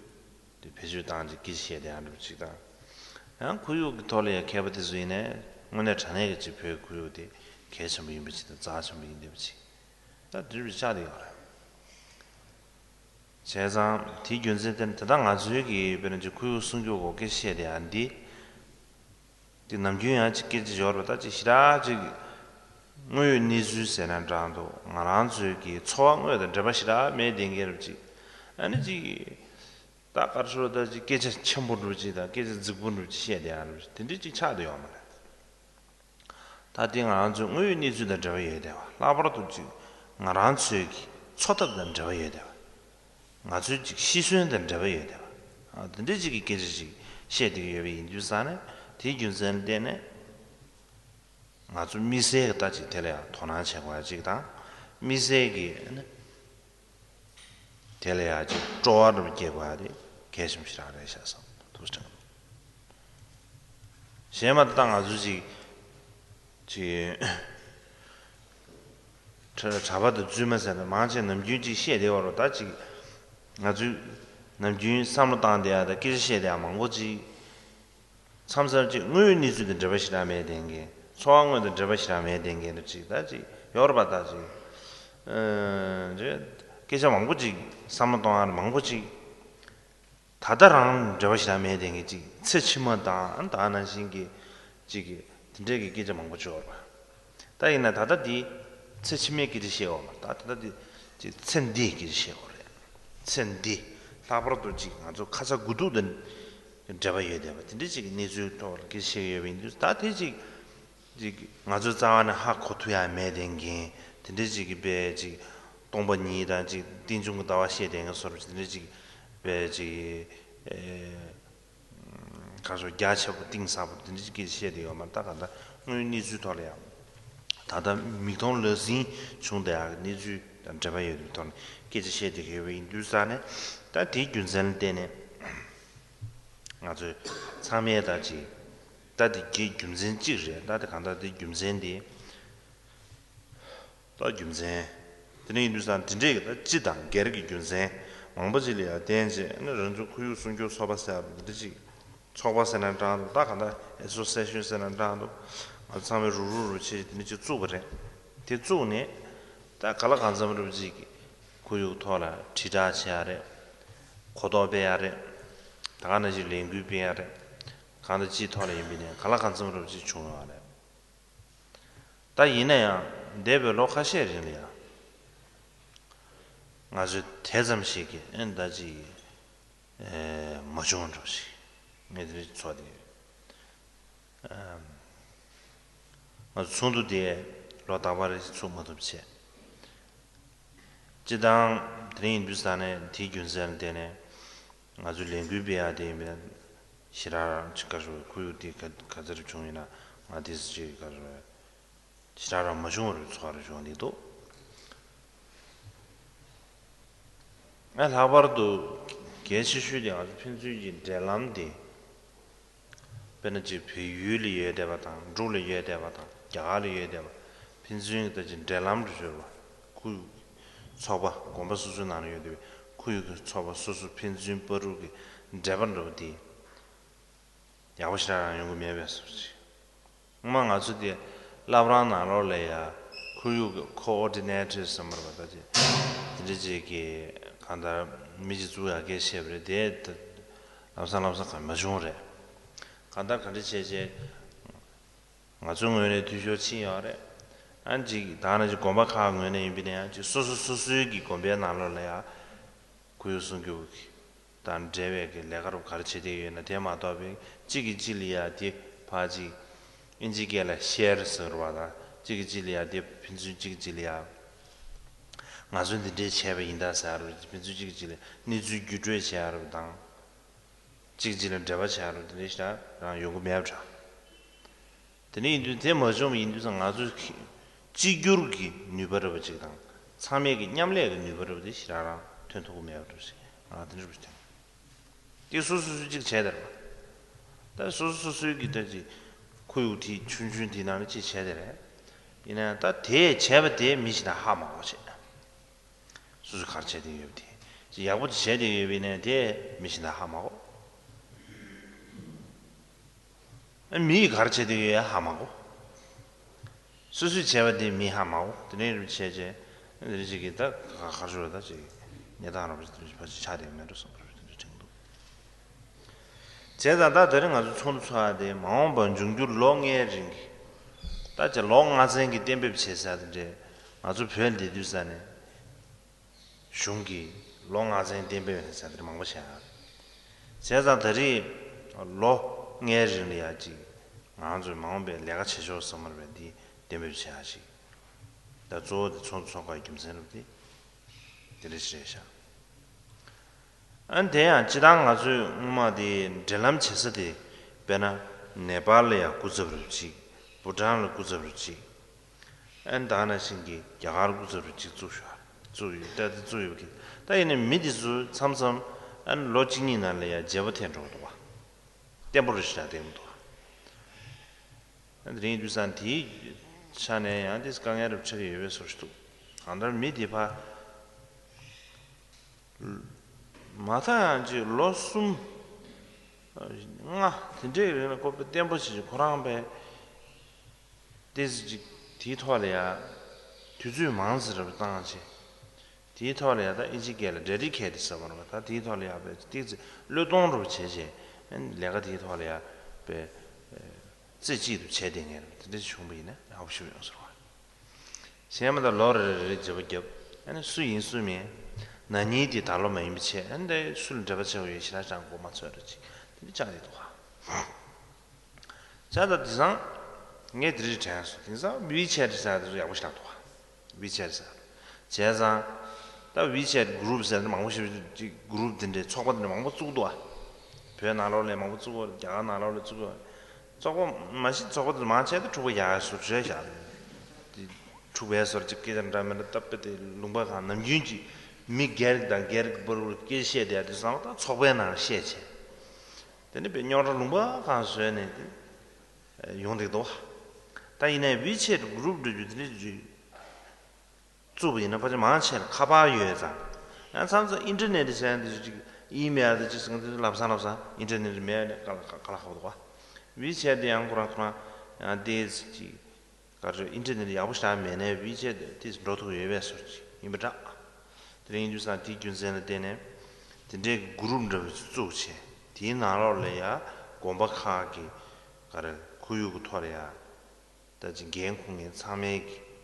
དེ་བེད་སྤྱོད་བཏང་ཅིག་སྐད་ཆ་བཤད་བསྡད་ཡག་འདྲ་པོ་ཅིག་དང་། ཡང་ཁོར་ཡུག་གི་ཐོག་ལ་ཡང་མཁས་པ་དེ་ཚོ་ཡིན་ནའི་དངོས་གནས་དྲང་གནས་ཀྱི་ཅིག་བོད་ཁོར་ཡུག་དེ་གལ་ཆེན་པོ་ཡིན་པ་ཅིག་དང་། རྩ་ཆེན་པོ་ཡིན་བསྡད་པ་ཅིག་ད་འདི་འདྲ་ཆགས་བསྡད་ཡོད་རེད། བྱས་ཙང་དེའི་རྒྱུ་མཚན་དེ་ནི་ད་ལྟ་ང་ཚོའི་གི་དཔེར་ན་ཅིག་ཁོར་ཡུག་སྲུང་སྐྱོབ་སྐོར་སྐད་ཆ་བཤད་བསྡད་ཡག་འདི། དེ་ནམ་རྒྱུན་ཡང་ཅིག་སྐད་ཆ་ཡོད་རེད་པ། ད་ཅིག་ཞེ་དྲག་ཅིག་དངོས་ཡོད་གནས་ཚུལ་ཟེར་ན་འདྲ་འདུག་ང་རང་ཚོའི་གི་འཚོ་བ་དངོས་དང་འབྲེལ་བ་ཞེ་དྲག་མེད་བསྡད་མཁན་རེད་པ་ཅིག་ཨ་ནི་ཅིག་ད་ག་རེ་ཟེར་ད་ཅིག་སྐད་ཆ་ཆེན་པོ་འདྲ་པོ་ཅིག་དང་སྐད་ཆ་རྫིག་པོ་འདྲ་པོ་ཅིག་བཤད་བསྡད་ཡག་རེད་པ་ཅིག་དེ་འདྲ་ཅིག་ཆགས་བསྡད་ཡོད་མ་རེད། ད་དེ་ང་རང་ཚོའི་དངོས་ཡོད་གནས་ཚུལ་དང་འབྲེལ་བ་ཡོད་བསྡད་པ། ལྷག་པར་དུ་ཅིག་ང་རང་ཚོའི་གི་འཚོ་ཐབས་དང་འབྲེལ་བ་ཡོད་བསྡད་པ། ང་ཚོའི་ཅིག་ཤི་གསོན་དང་འབྲེལ་བ་ཡོད་བསྡད་པ། ཨ། དེ་འདྲའི་ཅིག་གི་སྐད་ཆ་ཅིག་བཤད་བསྡད་ཀྱི་ཡོད་པ་ཡིན་དུས་ཙང་ནས། དེའི་རྒྱུ་མཚན་ལ་བརྟེན་ནས་ང་ཚོ་དམིགས་བསལ་གྱི་ད་ཅིག་དེ་ལ་ཡང་དོ་སྣང་བྱེད་དགོས་ཡ་ཅིག་དང་། དམིགས་བསལ་གྱི་ཨ་ནི་དེ་ལ་ཡང་ཅིག་སྤྲོ་བ་འདྲ་པོ་སྐྱེ་དགོས་ཡ་དེ་གལ་ཆེན་པོ་ཞེ་དྲག་རེད་ཤག་བསམ་འདུག་ཟེར། གཞན་མ་ད་ང་ཚོ་ཅིག་ཅིག་གྲྭ་གྲྭ་པ་དང་བཙུན་མ་ཟེར་ན་མང་ཆེ་ནམ་རྒྱུན་ཅིག་བཤད་བསྡད་པ་རེད། ད་ཅིག་ང་ཚོས་ནམ་རྒྱུན་བསམ་བློ་བཏང་བསྡད་ཡ་དང་སྐད་ཆ་བཤད་བསྡད་ཡ་མང་པོ་ཅིག་མཚམས་མཚམས་ཅིག་དངོས་ཡོད་གནས་ཚུལ་དང་འབྲེལ་བ་ཞེ་དྲག་མེད་བསྡད་མཁན། འཚོ་བ་དངོས་དང་འབྲེལ་བ་ཞེ་དྲག་མེད་བསྡད་མཁན་འདྲ་ཅིག་ད་ཅིག་ཡོད་རེད་པ། ད་ཅིག་ཨ་ཅིག་སྐད་ཆ་མང་པོ་ཅིག་བསམ་བློ་གཏོང་ཡ་མང་པོ་ཅིག་ད་ལྟ་རང་འབྲེལ་བ་ཞེ་དྲག་མེད་བསྡད་མཁན་ཅིག་ཚེ་ཕྱི་མ་དང་ད་ནང་བཞིན་གྱི་ཅིག་གི་དེ་འདྲའི་གི་སྐད་ཆ་མང་པོ་བྱོས་པ། ད་ཡིན་ན་ད་ལྟ་འདི་ཚེ་ཕྱི་མའི་སྐད་ཆ་བཤད་འོ་མ། ད་ད་ལྟ་འདི་ཅིག་ཚེ་འདིའི་སྐད་ཆ་བཤད་འོ་རེད། ཚེ་འདི་ལྷག་པར་དུ་ཅིག་ང་ཚོ་ཁ་ཚ་དགོས་གཏུགས་དང་འབྲེལ་བ་ཡོད་བསྡད་པ་དེ་འདྲའི་ཅིག་གི་གནས་ཚུལ་ཐོག་ལ་སྐད་ཆ་བཤད་ཀྱི་ཡོད་པ་ཡིན་དུས། ད་དེ་ཅིག་ཅིག་ང་ཚོའི་རྩ་བ་ནས་ཧ་གོ་ཐུབ་ཡ་མེད་བསྡད་མཁན་དེ་འདྲའི་ཅིག་གི་དཔེ་ཅིག་སྟོང་པ་ཉིད་དང་ཅིག་རྟེན་འབྱུང་གི་ལྟ་བ་བཤད་བསྡད་མཁན་བཟོ་འདྲ་དེ་འདྲའི་ཅིག་དཔེ་ཅིག་ཨེ། ཁ་ཕྱོགས་རྒྱ་ཆེ་པོ་གཏིང་ཟབ་པོ་དེ་འདྲའི་ཅིག་སྐད་ཆ་བཤད་བསྡད་ཡོད་མ་རེད། ད་ག་ད་དངོས་ཡོད་གནས་ཚུལ་ཐོག་ལ་ཡང་ད་ལྟ་མིག་མཐོང་ལག་ཟིན་བྱུང་བསྡད་ཡག་གི་གནས་ཚུལ་དང་འབྲེལ་བ་ཡོད་པའི་ཐོག་ནས་སྐད་ཆ་བཤད་བསྡད་ཀྱི་ཡོད་པ་ཡིན་དུས་ཙང་ནས། ད་དེའི་རྒྱུ་མཚན་ལ་བརྟེན་ནས། ང་ཚོས་ཚང་མས་ད་ཅིག་ད་དེ་གི་རྒྱུ་མཚན་གཅིག་རེད། ད་དེ་གང་ལྟར་དེའི་རྒྱུ་མཚན་དེ་ ད་རྒྱུ་མཚན། དེ་ནས་ཡིན་དུས་ཙང་དེ་འདྲས་ཀྱི་ད་སྤྱི་དང་སྒེར་གྱི་རྒྱུ་མཚན་མང་པོ་ཅིག་ལ་ཡང་བརྟེན་བྱས་ནས་རང་ཚོ་ཁོར་ཡུག་སྲུང་སྐྱོབ་ཚོགས་པ་ཟེར་བ་འདི་འདྲ་ཅིག་ཚོགས་པ་ཟེར་ན་འདྲ་འདུག་ད་ག་ད་ཨེ་སོ་སི་ཨེ་ཤན་ཟེར་ན་འདྲ་འདུག་ང་ཚོ་ཚང་མས་རུག་རུག་རུག་བྱས་དེ་འདྲ་ཅིག་བཙུགས་པ་རེད། དེ་བཙུགས་ནས་ད་ག་ལ་གང་འཚམ་རུབ་ཅིག་གི་ཁོར་ཡུག་ཐོག་ལ་དྲིལ་བསྒྲགས་བྱེད་ཡ་རེད། གོ་རྟོགས་སྤེལ་ཡ་རེད། ད་ག་ནང་བཞིན་ལས་འགུལ་སྤེལ་ཡ་རེད། གང་ལྟར་སྤྱིའི་ཐོག་ལ་ཡིན་པ་ཡིན་ནའི་ག་ལ་གང་འཚམ་རུབ་ཅིག་བྱུང་ཡོད་རེད། ད་ཡིན་ན་ཡང་འདས་པའི་ལོ་ཁ་ཤས་རིང་ལ་ཡང་ང་ཚོས་དེ་ཙམ་ཞིག་གི་ཨེ་ད་ཅིག་ཨེ་མ་བྱུང་འགྲོ་ཞིག་ངས་དེ་རིང་ཚོགས་དེ་ཡོད། ཨམ། ང་ཚོ་ཚོགས་འདུ་དེ་ལོ་རྟག་པར་ཚུགས་མ་ཐུབ་བྱས། སྤྱི་བཏང་དེ་རིང་ཡིན་དུས་ས་ནས་དེའི་རྒྱུ་མཚན་ལ་བརྟེན་ནས་ང་ཚོས་ལས་འགུལ་སྤེལ་ཡག་དེ་ཡིན་པས་ཞེ་དྲག་རང་ཅིག་ག་རེ་ཁོར་ཡུག་དེ་ག་ག་ཚོད་བྱུང་ཡིན་ན་ང་དེ་ཚོ་ཅིག་ག་རེ་ཞེ་དྲག་རང་མ་བྱུང་བར་ཚོགས་རེ་བྱུང་འདུག་ཨ་ལྷག་པར་དུ་གལ་ཆེ་ཤོས་དེ་ང་ཚོ་ཕན་ཚུན་གྱི་འབྲེལ་ལམ་དེ། དཔེར་ན་ཅིག་བལ་ཡུལ་ལ་ཡོད་བསྡད་པ་དང་འབྲུག་ལ་ཡོད་བསྡད་པ་དང་རྒྱ་གར་ལ་ཡོད་བསྡད་པ་ཕན་ཚུན་གྱི་ད་ཅིག་འབྲེལ་ལམ་དུ་གྱུར་པ་ཁོར་ཡུག་ཚོགས་པ་དགོན་པ་སོ་སོའི་ནང་ལ་ཡོད་བསྡད་པའི་ཁོར་ཡུག་གི་ཚོགས་པ་སོ་སོ་ཕན་ཚུན་བར་དུ་གི་འབྲེལ་བ་འདྲ་པོ་དེ་ཡག་པོ་ཞེ་དྲག་རང་ཡོང་གི་མེད་པའི་བཟོ་ཅིག་སྔོན་མ་ང་ཚོ་དེ་བླ་བྲང་ནང་ལོགས་ལ་ཡ་ཁོར་ཡུག་གི་ཀོ་ཨོ་ཌི་ནེ་ཊར་ཟེར་བ་རེད་པ། ད་ཅིག་དེ་འདྲ་ཅིག་གི་གང་ལྟར་མི་གཅིག་བཙུགས་ཡག་གི་བཤད་པ་རེད་དེ། ལམ་སང་ལམ་སང་གང་མ་བྱུང་རེད། གང་ལྟར་ག་འདྲ་བྱས་བྱས་ང་ཚོའི་ངོས་ནས་འཐུས་ཤོར་ཕྱིན་ཡོད་རེད། ཨ་ཅིག་ད་ནང་ཅིག་དགོན་པ་ཁག་ངོས་ནས་ཡིན་པ་ཡིན་ན་ཡང་ཅིག་སོ་སོ་སོ་སོའི་གི་དགོན་པའི་ནང་ལོགས་ལ་ཡ་ཁོར་ཡུག་སྲུང་སྐྱོབ་ཀྱི་དང་འབྲེལ་བའི་གི་ལས་ཀ་རུ་ག་རེ་བྱེད་བསྡད་ཡོད་ན་དེ་མ་གཏོགས་པའི་གཅིག་གིས་གཅིག་ལ་ཡ་དེ་ཕར་ཅིག་ཨིན་ཇི་སྐད་ལ་ཤེར་ཟེར་བ་དང་གཅིག་གིས་གཅིག་ལ་ཡ་དེ་ཕན་ཚུན་གཅིག་གིས་གཅིག་ལ་ཡ་ང་ཚོས་འདི་འདྲས་བྱས་པ་ཡིན་ད་ཟེར་རུ་ཕན་ཚུན་གཅིག་གིས་གཅིག་ལ་གནས་ཚུལ་བརྒྱུད་སྤྲོད་བྱས་རུ་དང་། གཅིག་གཅིག་ལ་འབྲེལ་བ་བྱས་རུ་དེ་འདྲས་ཞིག་རང་ཡོང་གི་མེད་པ་འདྲ། དེ་འདྲ་ཡིན་དུས་དེ་མ་བྱུང་བ་ཡིན་དུས་ཙང་ང་ཚོས་གཅིག་གྱུར་གྱི་ནུས་པ་རེད་པ་ཅིག་དང་ཚང་མས་ཀྱི་མཉམ་ལས་ཀྱི་ནུས་པ་རེད་པ་དེ་ཞིག་རང་རང་ཐོན་ཐུབ་ཀྱི་མེད་པ་འདྲ་ཞིག་ང་དེ་འདྲ་རུ་ཐོན། དེ་སོ་སོ་སོ་གཅིག་བྱས་དེ་རེད་པ། ད་སོ་སོ་སོ་སོའི་གི་ད་ཅིག་ཁོར་ཡུག་དེ་ཆུང་ཆུང་དེའི་ནང་ནས་གཅིག་བྱས་དེ་རེད། ཡིན་ན་ད་དེ་བྱས་པ་དེ་མི་ཞིག་དང་ཧ་མ་གོ་བྱས། སོ་སོས་ག་རེ་བྱས་བསྡད་ཡོད་པ་དེ། ཅིག་ཡག་པོ་ཅིག་བྱས་བསྡད་ཡོད་པ་ཡིན་ན་དེ་མི་གཞན་དག་ཧ་མ་གོ། ཨ་མི་ཡིས་ག་རེ་བྱས་བསྡད་ཡོད་ཡ་ཧ་མ་གོ། སོ་སོས་བྱས་པ་དེ་མི་ཧ་མ་གོ། དེ་ནས་རིམ་བྱས་རྗེས་དེ་ཅིག་གིས་ད་ག་ག་རེ་ཞུ་ར་ད་ཅིག་གནས་སྟངས་ར་བ་ཅིག་དེ་ཕལ་ཆེར་ཆགས་བསྡད་ཡོད་མེད་འགྲོ་བསམ་པ་རེད་དེ་འདྲ་དྲན་འདུག་བྱས་ཙང་ད་དེ་རིང་ང་ཚོ་ཚོགས་འདུ་ཚོགས་ཡ་དེ་མ་འོངས་པར་འབྱུང་འགྱུར་ལོ་ལྔའི་རིང་གི་ད་ཅིག་ལོ་ལྔ་ཚན་གྱི་གཏན་འབེབས་བྱེད་ས་དེ་འདྲས་ང་ཚོ་བོད་འདི་དུས་ས་ནས། གཞུང་གིས་ལོ་ལྔ་ཚན་གཏན་འབེབས་ཡོད་ཟེར་དེ་མང་པོ་བྱས་ཡོད། བྱས་ཙང་ད་རེས་ལོ་ལྔའི་རིང་ལ་ཡ་གཅིག་ང་ཚོས་མ་འོངས་པའི་ལས་ཀ་བྱེད་ཕྱོགས་བསམ་བློ་བའི་འདི་གཏན་འབེབས་བྱེད་ཡ་ཞིག་ད་གཙོ་བོ་དེ་ཚོགས་འདུ་ཚོགས་པའི་རྒྱུ་མཚན་རུ་དེ་དེ་འདྲ་ཞིག་རེད་ཤག་ཨ་ནི་དེ་ཡང་སྤྱི་བཏང་ང་ཚོས་སྔོན་མ་དེ་འབྲེལ་ལམ་བྱེད་ས་དེ་དཔེར་ན་ནེ་པཱལ་ལ་ཡ་སྐུ་ཚབ་རུ་གཅིག་བྷུ་ཊཱན་ལ་སྐུ་ཚབ་རུ་གཅིག་ཨན་ད་ནང་བཞིན་གྱི་རྒྱ་གར་སྐུ་ཚབ་རུ་གཅིག་བཙུགས་ཤག་བཙུགས་ཡོད་ད་དེ་བཙུགས་ཡོད་ཀྱི་ད་ཡིན་ནའི་མི་དེ་ཚོ་མཚམས་མཚམས་ཨན་ལོ་གཅིག་གཉིས་ནང་ལ་ཡ་བརྗེ་པོ་ཐེབས་འགྲོ་གི་འདུག་བ། བརྟན་པོ་རུ་ཞིག་ལ་བསྡད་མི་འདུག་བ། ཨན་དེ་རིང་དུས་སང་དེའི་ཆ་ནས་ཡང་དེ་དཀའ་ངལ་རུ་ཆགས་ཀྱི་ཡོད་པའི་བཟོ་ཞིག་འདུག་གང་ལྟར་མི་དེ་ཕ་མ་མཐའ་ཡང་ཅིག་ལོ་གསུམ་ལྔ་དེ་འདྲའི་རིང་ལ་ཁོ་པའི་བརྟན་པོ་བྱེད་ཅིག་ཁོ་རང་པའི་ཏོག་ཙམ་ཅིག་དེའི་ཐོག་ལ་ཡ་དུས་ཚོད་མང་ཙམ་རབ་བཏང་བྱས། དེའི་ཐོག་ལ་ཡ་ད་ཨིན་ཇི་སྐད་ལ་ཌེ་ཌི་ཀེ་ཊི་ཟེར་བ་རེད་པ། ད་དེའི་ཐོག་ལ་ཡ་པའི་ཏོག་ཙམ་བློས་གཏོང་རུ་བྱས་བྱས་ལས་ཀ་དེའི་ཐོག་ལ་ཡ་པའི་རྩེ་གཅིག་ཏུ་བྱས་བསྡད་མཁན་རེད། དེ་འདྲ་བྱུང་བ་ཡིན་ན་ཡག་པོ་ཞིག་ཡོང་ཟེར་བ། གཞན་མ་ད་ལོ་རེ་རེ་རེ་བརྗེ་པོ་བརྒྱབ། ཨ་ནི་སུ་ཡིན་སུ་མིན། ན་ནིང་དེ་ད་ལོ་མ་ཡིན་པ་བྱས། ཨ་ནི་ད་སུ་ལ་འབྲེལ་བ་བྱེད་དགོས་ཡོད་ཤི་ན་ཅང་གོ་མ་ཚོད་རེ་ཅིག་དེ་འདྲ་ཅང་རེད་འདུག་ག་ཅག་ད་དེང་སང་ངས་དེ་རིང་དྲན་སོང་། དེང་སང་ཝི་ཆེ་ཊི་ཟེར་དེ་ཚོ་ཡག་པོ་ཞིག་ལ་འདུག་ག་ཝི་ཆེ་ཊི་ཟེར། བྱས་ཙང་ད་ཝི་ཆེ་ཊི་གུ་རུབ་ཟེར་ནས་མང་པོ་ཞིག་ཅིག་གུ་རུབ་དེ་འདྲའི་ཚོགས་པ་དེ་འདྲ་མང་པོ་བཙུགས་འདུག་ག་བོད་ནང་ལོགས་ལ་མང་པོ་བཙུགས་པ་རེད། རྒྱ་གར་ནང་ལོགས་ལ་བཙུགས་པ་རེད། ཚོགས་པ་མ་གཞི་ཚོགས་པ་དེ་མང་ཆེ་ད་འཁྲུག་པ་ཡག་ཡག་བཟོ་བྱས་བཞག་རེད། དེ་འཁྲུག་པའི་བཟོ་འདྲ་ཅིག་སྐད་ཆ་འདྲ་མི་འདྲ་སྟབས་བདེ་ལུང་པ་གང་ནམ་རྒྱུན་གྱི་མི་སྒེར་དང་སྒེར་གྱི་བར་དུ་སྐད་བཤད་བསྡད་ཡ་དེ་ཚང་མ་ད་ཚོགས་པའི་ནང་བཤད་བྱས། དེ་ནས་པའི་རྙོག་དྲ་ལུང་པ་གང་བཟོས་ནས་དེ་ཡོང་བསྡད་འདུག་བ། ད་ཡིན་ནའི་ཝི་ཆེ་ཊི་གུ་རུབ་འདྲ་རྒྱུ་དེ་འདྲ་ཅིག་བཙུགས་པ་ཡིན་ན་ཕལ་ཆེར་མང་ཆེ་ལ་ཁ་པར་ཡོད་ཙང་། ཡང་མཚམས་མཚམས་ཨིན་ཊར་ནེཊ་བྱས་ཡང་དེ་ཚོ་ཅིག་ཨི་མེལ་དེ་ཅིག་ཟེར་མཁན་དེ་ཚོ་ལམ་སང་ལམ་སང་ཨིན་ཊར་ནེཊ་མེད་ནས་ག་ལ་ག་ལ་ཧ་གོ་འདུག་ག། ཝི་ཆེ་ཊི་དེ་ཡང་ཁོ་རང་ཁོ་རང་ཡང་དེ་ཅིག་ག་རེ་ཨིན་ཊར་ནེཊ་ཡག་པོ་ཞེ་དྲག་མེད་ནའི་ཝི་ཆེ་ཊི་དེ་འགྲོ་ཐུབ་ཡོད་པའི་བཟོ་ཅིག་ཡིན་པ་འདྲ། དེ་རིང་དུས་སང་དེའི་རྒྱུ་མཚན་ལ་བརྟེན་ནས་དེ་འདྲའི་གི་གུ་རུབ་འདྲ་བོ་ཅིག་བཙུགས་བྱས། དེའི་ནང་ལོགས་ལ་ཡ་དགོན་པ་ཁག་གི་ག་རེ་ཁོར་ཡུག་གི་ཐོག་ལ་ཡ། ད་ཅིག་འགན་འཁུར་མཁན་ཚང་མའི་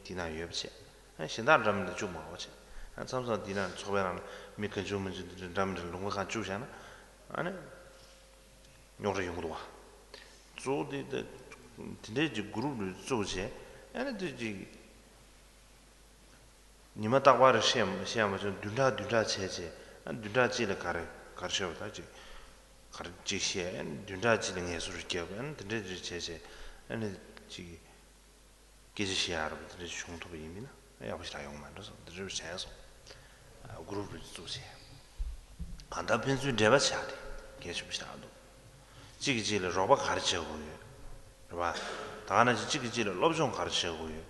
གི་དེ་ན་ཡོད་པ་བྱས། ཨ་གཞན་དག་འདྲ་མི་འདྲ་བཅུག་མ་དགོས་བྱས། ཨ་མཚམས་མཚམས་དེ་ན་ཚོགས་པའི་ནང་ལ་མི་གང་བྱུང་མང་བྱུང་དེ་འདྲ་འདྲ་མི་འདྲ་ལུང་པ་གང་བཅུག་བྱས་ན་ཨ་ནི་རྙོག་དྲ་ཡོང་གི་འདུག་བ། གཙོ་བོ་དེ་ད་དེ་འདྲའི་ཅིག་གུ་རུབ་རུ་བཙུགས་བྱས། ཨ་ནི་དེ་ཅིག་ཉི་མ་རྟག་པར་བཤད་བཤད་མ་བྱུང་བདུན་ཕྲག་བདུན་ཕྲག་བྱས་བྱས། ཨ་བདུན་ཕྲག་གཅིག་ལ་ག་རེ་ག་རེ་བཤད་པ་ད་ཅིག་ག་རེ་གཅིག་བཤད། ཨ་བདུན་ཕྲག་གཅིག་ལ་ངལ་གསོ་རུ་བརྒྱབ། ཨ་དེ་འདྲ་འདྲ་བྱས་བྱས། ཨ་ནི་ཅིག་སྐད་ཆ་བཤད་ཡ་ར་བ་དེ་འདྲ་བྱུང་ཐུབ་པ་ཡིན་མིན་ན་ཡག་པོ་ཞིག་ལ་ཡོང་མ་འགྲོ་སོང་། དེ་འདྲ་བྱས་སོང་། གུ་རུབ་རུ་བཙུགས་བྱས། གང་ལྟར་ཕན་ཚུན་འབྲེལ་བ་ཆགས་ཏེ་གལ་ཆེན་པོ་ཞིག་འདུག་གཅིག་གིས་གཅིག་ལ་རོགས་པ་ག་རེ་བྱེད་དགོས་ཡོད་རེད་བ། ད་ག་ནང་བཞིན་གཅིག་གིས་གཅིག་ལ་སློབ་སྦྱོང་ག་རེ་བྱེད་དགོས་ཡོད།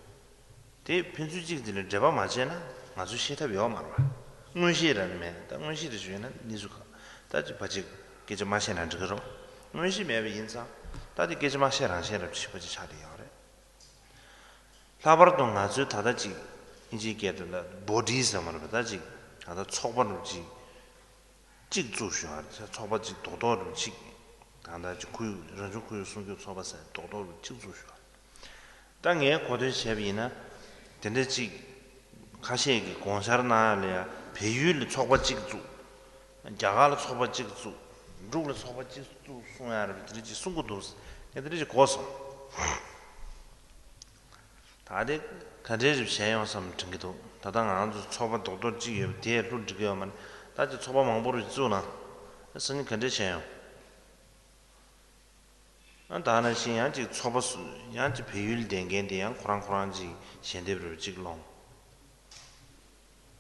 དེ་ཕན་ཚུན་གཅིག་དེ་ལ་འབྲེལ་བ་མ་བྱས་ན་ང་ཚོས་ཤེས་ཐབས་ཡོད་མ་རེད་བ། མངོན་ཤེས་ར་ནི་མེད། ད་མངོན་ཤེས་རེ་ཞུས་ན་གནས་ཚུལ་གང་ད་ཅིག་ཕ་ཅིག་སྐད་ཆ་མ་བཤད་ན་འགྲིག་གི་རེད་བ། མངོན་ཤེས་མེད་པ་ཡིན་ཙང་ད་དེ་སྐད་ཆ་མ་བཤད་རང་བཤད་ར་ཅིག་ཕ་ཅིག་ཆགས་བསྡད་ཡོད་རེད། ལྷག་པར་དུ་ང་ཚོའི་ད་ལྟ་ཅིག་ཨིན་ཇིའི་སྐད་དུ་ལ་བྷོ་ཌི་ཟེར་མ་རེད་པ། ད་ཅིག་ད་ལྟ་ཚོགས་པ་རུ་ཅིག་གཅིག་བཙུགས་ཞུ་བ་རེད། ཚོགས་པ་གཅིག་རྡོག་རྡོག་རུ་གཅིག་ད་ལྟ་གཅིག་ཁོར་ཡུག་རང་བྱུང་ཁོར་ཡུག་སྲུང་སྐྱོབ་ཚོགས་པ་ཟེར་རྡོག་རྡོག་རུ་གཅིག་བཙུགས་ཞུ་བ་རེད། ད་ངས་གོ་དོན་བྱས་པ་ཡིན་ན། དེ་འདྲ་གཅིག་ཁ་ཤས་ཀྱིས་དགོངས་འཆར་གནང་ཡ་ལ་ཡ་བལ་ཡུལ་ལ་ཚོགས་པ་གཅིག་བཙུགས། རྒྱ་གར་ལ་ཚོགས་པ་གཅིག་བཙུགས། འབྲུག་ལ་ཚོགས་པ་གཅིག་བཙུགས་གསུང་ཡ་རེད། དེ་འདྲ་གཅིག་གསུང་གི་འདུག་ངས་དེ་འདྲ་གཅིག་གོ་སོང་། ད་དེ་ག་འདྲའི་རིགས་བྱས་ཡོང་བསམ་དྲན་གྱི་འདུག་ད་ལྟ་ང་ཚོ་ཚོགས་པ་རྡོག་རྡོག་གཅིག་ཡོད་པ་དེས་ལྷུར་འགྲིག་གི་ཡོད་མ་རེད། ད་ཅིག་ཚོགས་པ་མང་པོ་རུ་བཙུགས་ན་སང་ཉིན་ག་འདྲས་བྱས་ཡོང་། ཨ་ད་ནང་བཞིན་ཡང་ཅིག་ཚོགས་པ་སུ་ཡང་ཅིག་བལ་ཡུལ་བསྡད་མཁན་དེ་ཡང་ཁོ་རང་ཁོ་རང་ཅིག་ཞལ་འདེབས་རུ་གཅིག་སློང་།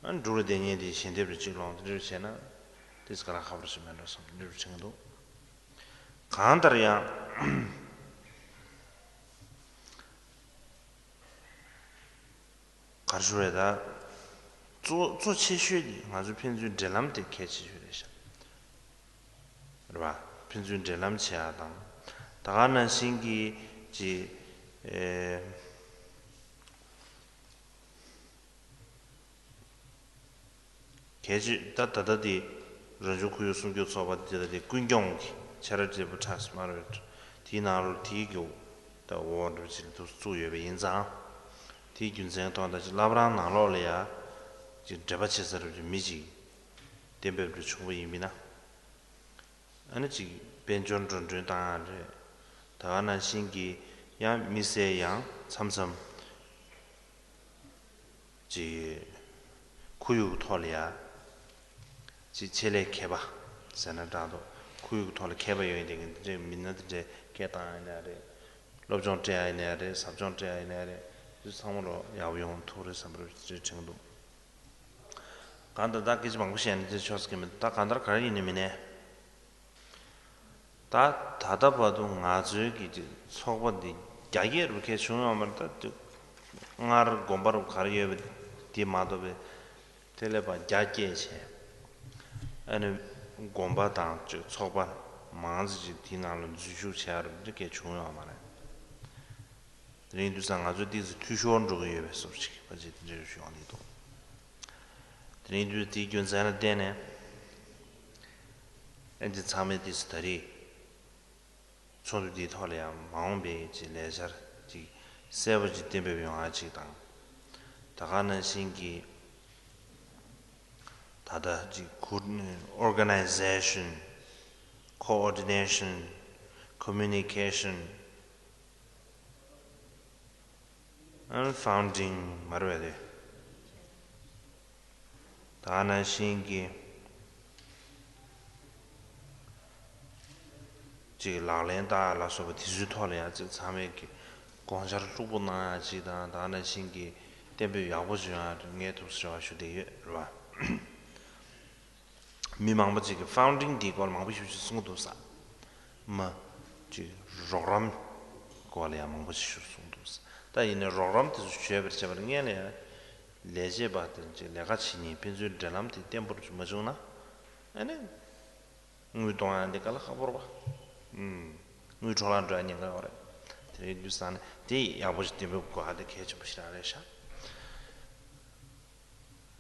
ཨ་འབྲུག་ལ་བསྡད་མཁན་དེ་ཞལ་འདེབས་རུ་གཅིག་སློང་། དེ་འདྲ་བྱས་ན་དེ་ཚོ་ག་རང་ཁ་པར་ཞིག་མེད་འགྲོ་བསམ། དེ་འདྲ་རུ་དྲན་གྱི་འདུག་གང་ལྟར་ཡང་། ག་རེ་ཞུ་རེད་ད། གཙོ་གཙོ་ཆེ་ཤོས་དེ་ང་ཚོ་ཕན་ཚུན་འབྲེལ་ལམ་དེ་གལ་ཆེ་ཤོས་རེད་ཤག་རེད་པ། ཕན་ཚུན་འབྲེལ་ལམ་བྱེད་ཡག་དང་། ད་ག་ནང་བཞིན་གྱི་ཅིག་ཨེ། གལ་ཆེ་ད་ད་ལྟ་དེ་རང་བྱུང་ཁོར་ཡུག་སྲུང་སྐྱོབ་ཚོགས་པ་དེ་ད་ལྟ་དེ་ཀུན་སྐྱོང་གི་ཆ་ར་འབྲས་བུ་ཁྲ་སི་མ་རེད། དེའི་ནང་ལོགས་དེའི་གི་ད་འོག་འགྲོ་ཅིག་ཏུ་བཙུགས་ཡོད་པ་ཡིན་ཙང་། དེའི་རྒྱུ་མཚན་ཐོག་ད་ཅིག་བླ་བྲང་ནང་ལོགས་ལ་ཡ་ཅིག་འབྲེལ་བ་བྱེད་ས་རུ་ཅིག་མི་ཅིག་གཏན་འབེབས་རུ་བྱུང་བ་ཡིན་མིན་ན། ཨ་ནི་ཅིག་དཔལ་འབྱོར་འགྲོ་གྲོན་བཏང་ཡ་རེད། ད་ག་ནང་བཞིན་གྱི་ཡང་མི་སེར་ཡང་མཚམས་མཚམས་ཅིག་ཁོར་ཡུག་ཐོག་ལ་ཡ་ཅིག་ཆེད་ལས་མཁས་པ་ཟེར་ན་འདྲ་འདུག་ཁོར་ཡུག་ཐོག་ལ་མཁས་པ་ཡོད་ཡིན་དེ་གི་འདི་འདྲའི་མི་སྣ་འདི་འདྲའི་སྐད་བཏང་ཡ་ཡིན་ན་རེད། སློབ་སྦྱོང་སྤྲད་ཡ་ཡིན་ན་རེད། ཟབ་སྦྱོང་སྤྲད་ཡ་ཡིན་ན་རེད། འདི་ཚང་མ་ལོ་ཡག་པོ་ཡོང་ཐུབ་རེད་བསམ་པ་རེད་དྲན་གྱི་འདུག་གང་ལྟར་ད་སྐད་ཆ་མང་པོ་བཤད་ནས་དེ་ཆོག་ས་གི་མི་འདུག་ད་གང་ལྟར་ག་རེ་ཡིན་ནི་མིན་ནས། ད་ད་ལྟ་བར་དུ་ང་ཚོའི་གི་ཚོགས་པ་འདི་རྒྱ་སྐྱེད་རུ་ཁས་བྱུང་ཡོད་མ་རེད། ད་དུ་སྔར་དགོན་པ་རུ་ག་རེ་ཡོད་པ་འདི་མ་གཏོགས་པའི་དེ་ལས་པ་རྒྱ་སྐྱེད་བྱས། ཨ་ནི་དགོན་པ་དང་ཅིག་ཚོགས་པ་མང་ཙམ་ཅིག་དེའི་ནང་ལ་འཛུལ་ཞུགས་བྱས་རུ་འདི་སྐད་བྱུང་ཡོད་མ་རེད། དེ་རིང་དུས་སང་ང་ཚོ་ཏོག་ཙམ་འཐུས་ཤོར་འགྲོ་གི་ཡོད་པའི་བཟོ་ཅིག་ཕལ་ཆེར་དེ་འདྲ་ཞུ་ཡོང་གི་འདུག་དེ་རིང་དུས་དེའི་རྒྱུ་མཚན་ལ་བརྟེན་ནས་ཨེ་འདི་ཚང་མས་ཏོག་ཙམ་ད་རེས་ཚོགས་འདུ་འདིའི་ཐོག་ལ་ཡང་མ་འོངས་པའི་ཅིག་ལས་འཆར་ཅིག་གསལ་པོ་ཅིག་གཏན་འབེབས་ཡོང་ཡ་ཅིག་དང་། ད་ག་ནང་བཞིན་གྱི་ད་ལྟ་ཅིག་གུ་organization, coordination, communication and funding མ་རེད་པས། ད་ག་ནང་བཞིན་གྱི་ཅིག་ལག་ལེན་བསྟར་ལ་སོགས་པ་དེ་ཚོའི་ཐོག་ལ་ཡང་ཅིག་ཚང་མས་ཀྱི་དགོངས་འཆར་ལྷུག་པོ་གནང་ཡ་ཅིག་དང་། ད་ག་ནང་བཞིན་གྱི་གཏན་འབེབས་ཡག་པོ་བྱུང་ཡ་ངས་ཐུགས་སུ་རེ་བ་ཞུ་བསྡད་ཡོད་རེད་བ། མི་མང་པོ་ཅིག་གིས་ཕན་ཌིང་འདིའི་སྐོར་ལ་མང་པོ་ཞིག་ཅིག་གསུངས་འདུག་ས། མ་ཅིག་རོགས་རམ་སྐོར་ལ་ཡང་མང་པོ་ཞིག་གསུངས་འདུག་ས། ད་ཡིན་ནའི་རོགས་རམ་དེ་ཚོ་བྱས་པར་བྱས་པར་སྔོན་ལ་ཡང་ ལས་བྱེད་པ་དེ་ཅིག་ལས་ཀ་བྱེད་ཉིན་ཕན་ཚུན་འབྲེལ་ལམ་དེ་བརྟན་པོ་ཅིག་མ་བྱུང་ན། ཨ་ནི། དངུལ་གཏོང་ཡ་འདི་དཀའ་ལས་ཁག་པོ་རེད་པ། ཨུམ། དངུལ་འཕྲོ་བརླག་འགྲོ་ཡ་ཉེན་ཁ་ཡོད་རེད། དེ་རིང་དུས་སང་ནས་དེ་ཡག་པོ་ཞིག་བསྟན་པའི་དགོས་ཡ་དེ་གལ་ཆེན་པོ་ཞིག་རང་རེད་ཤག་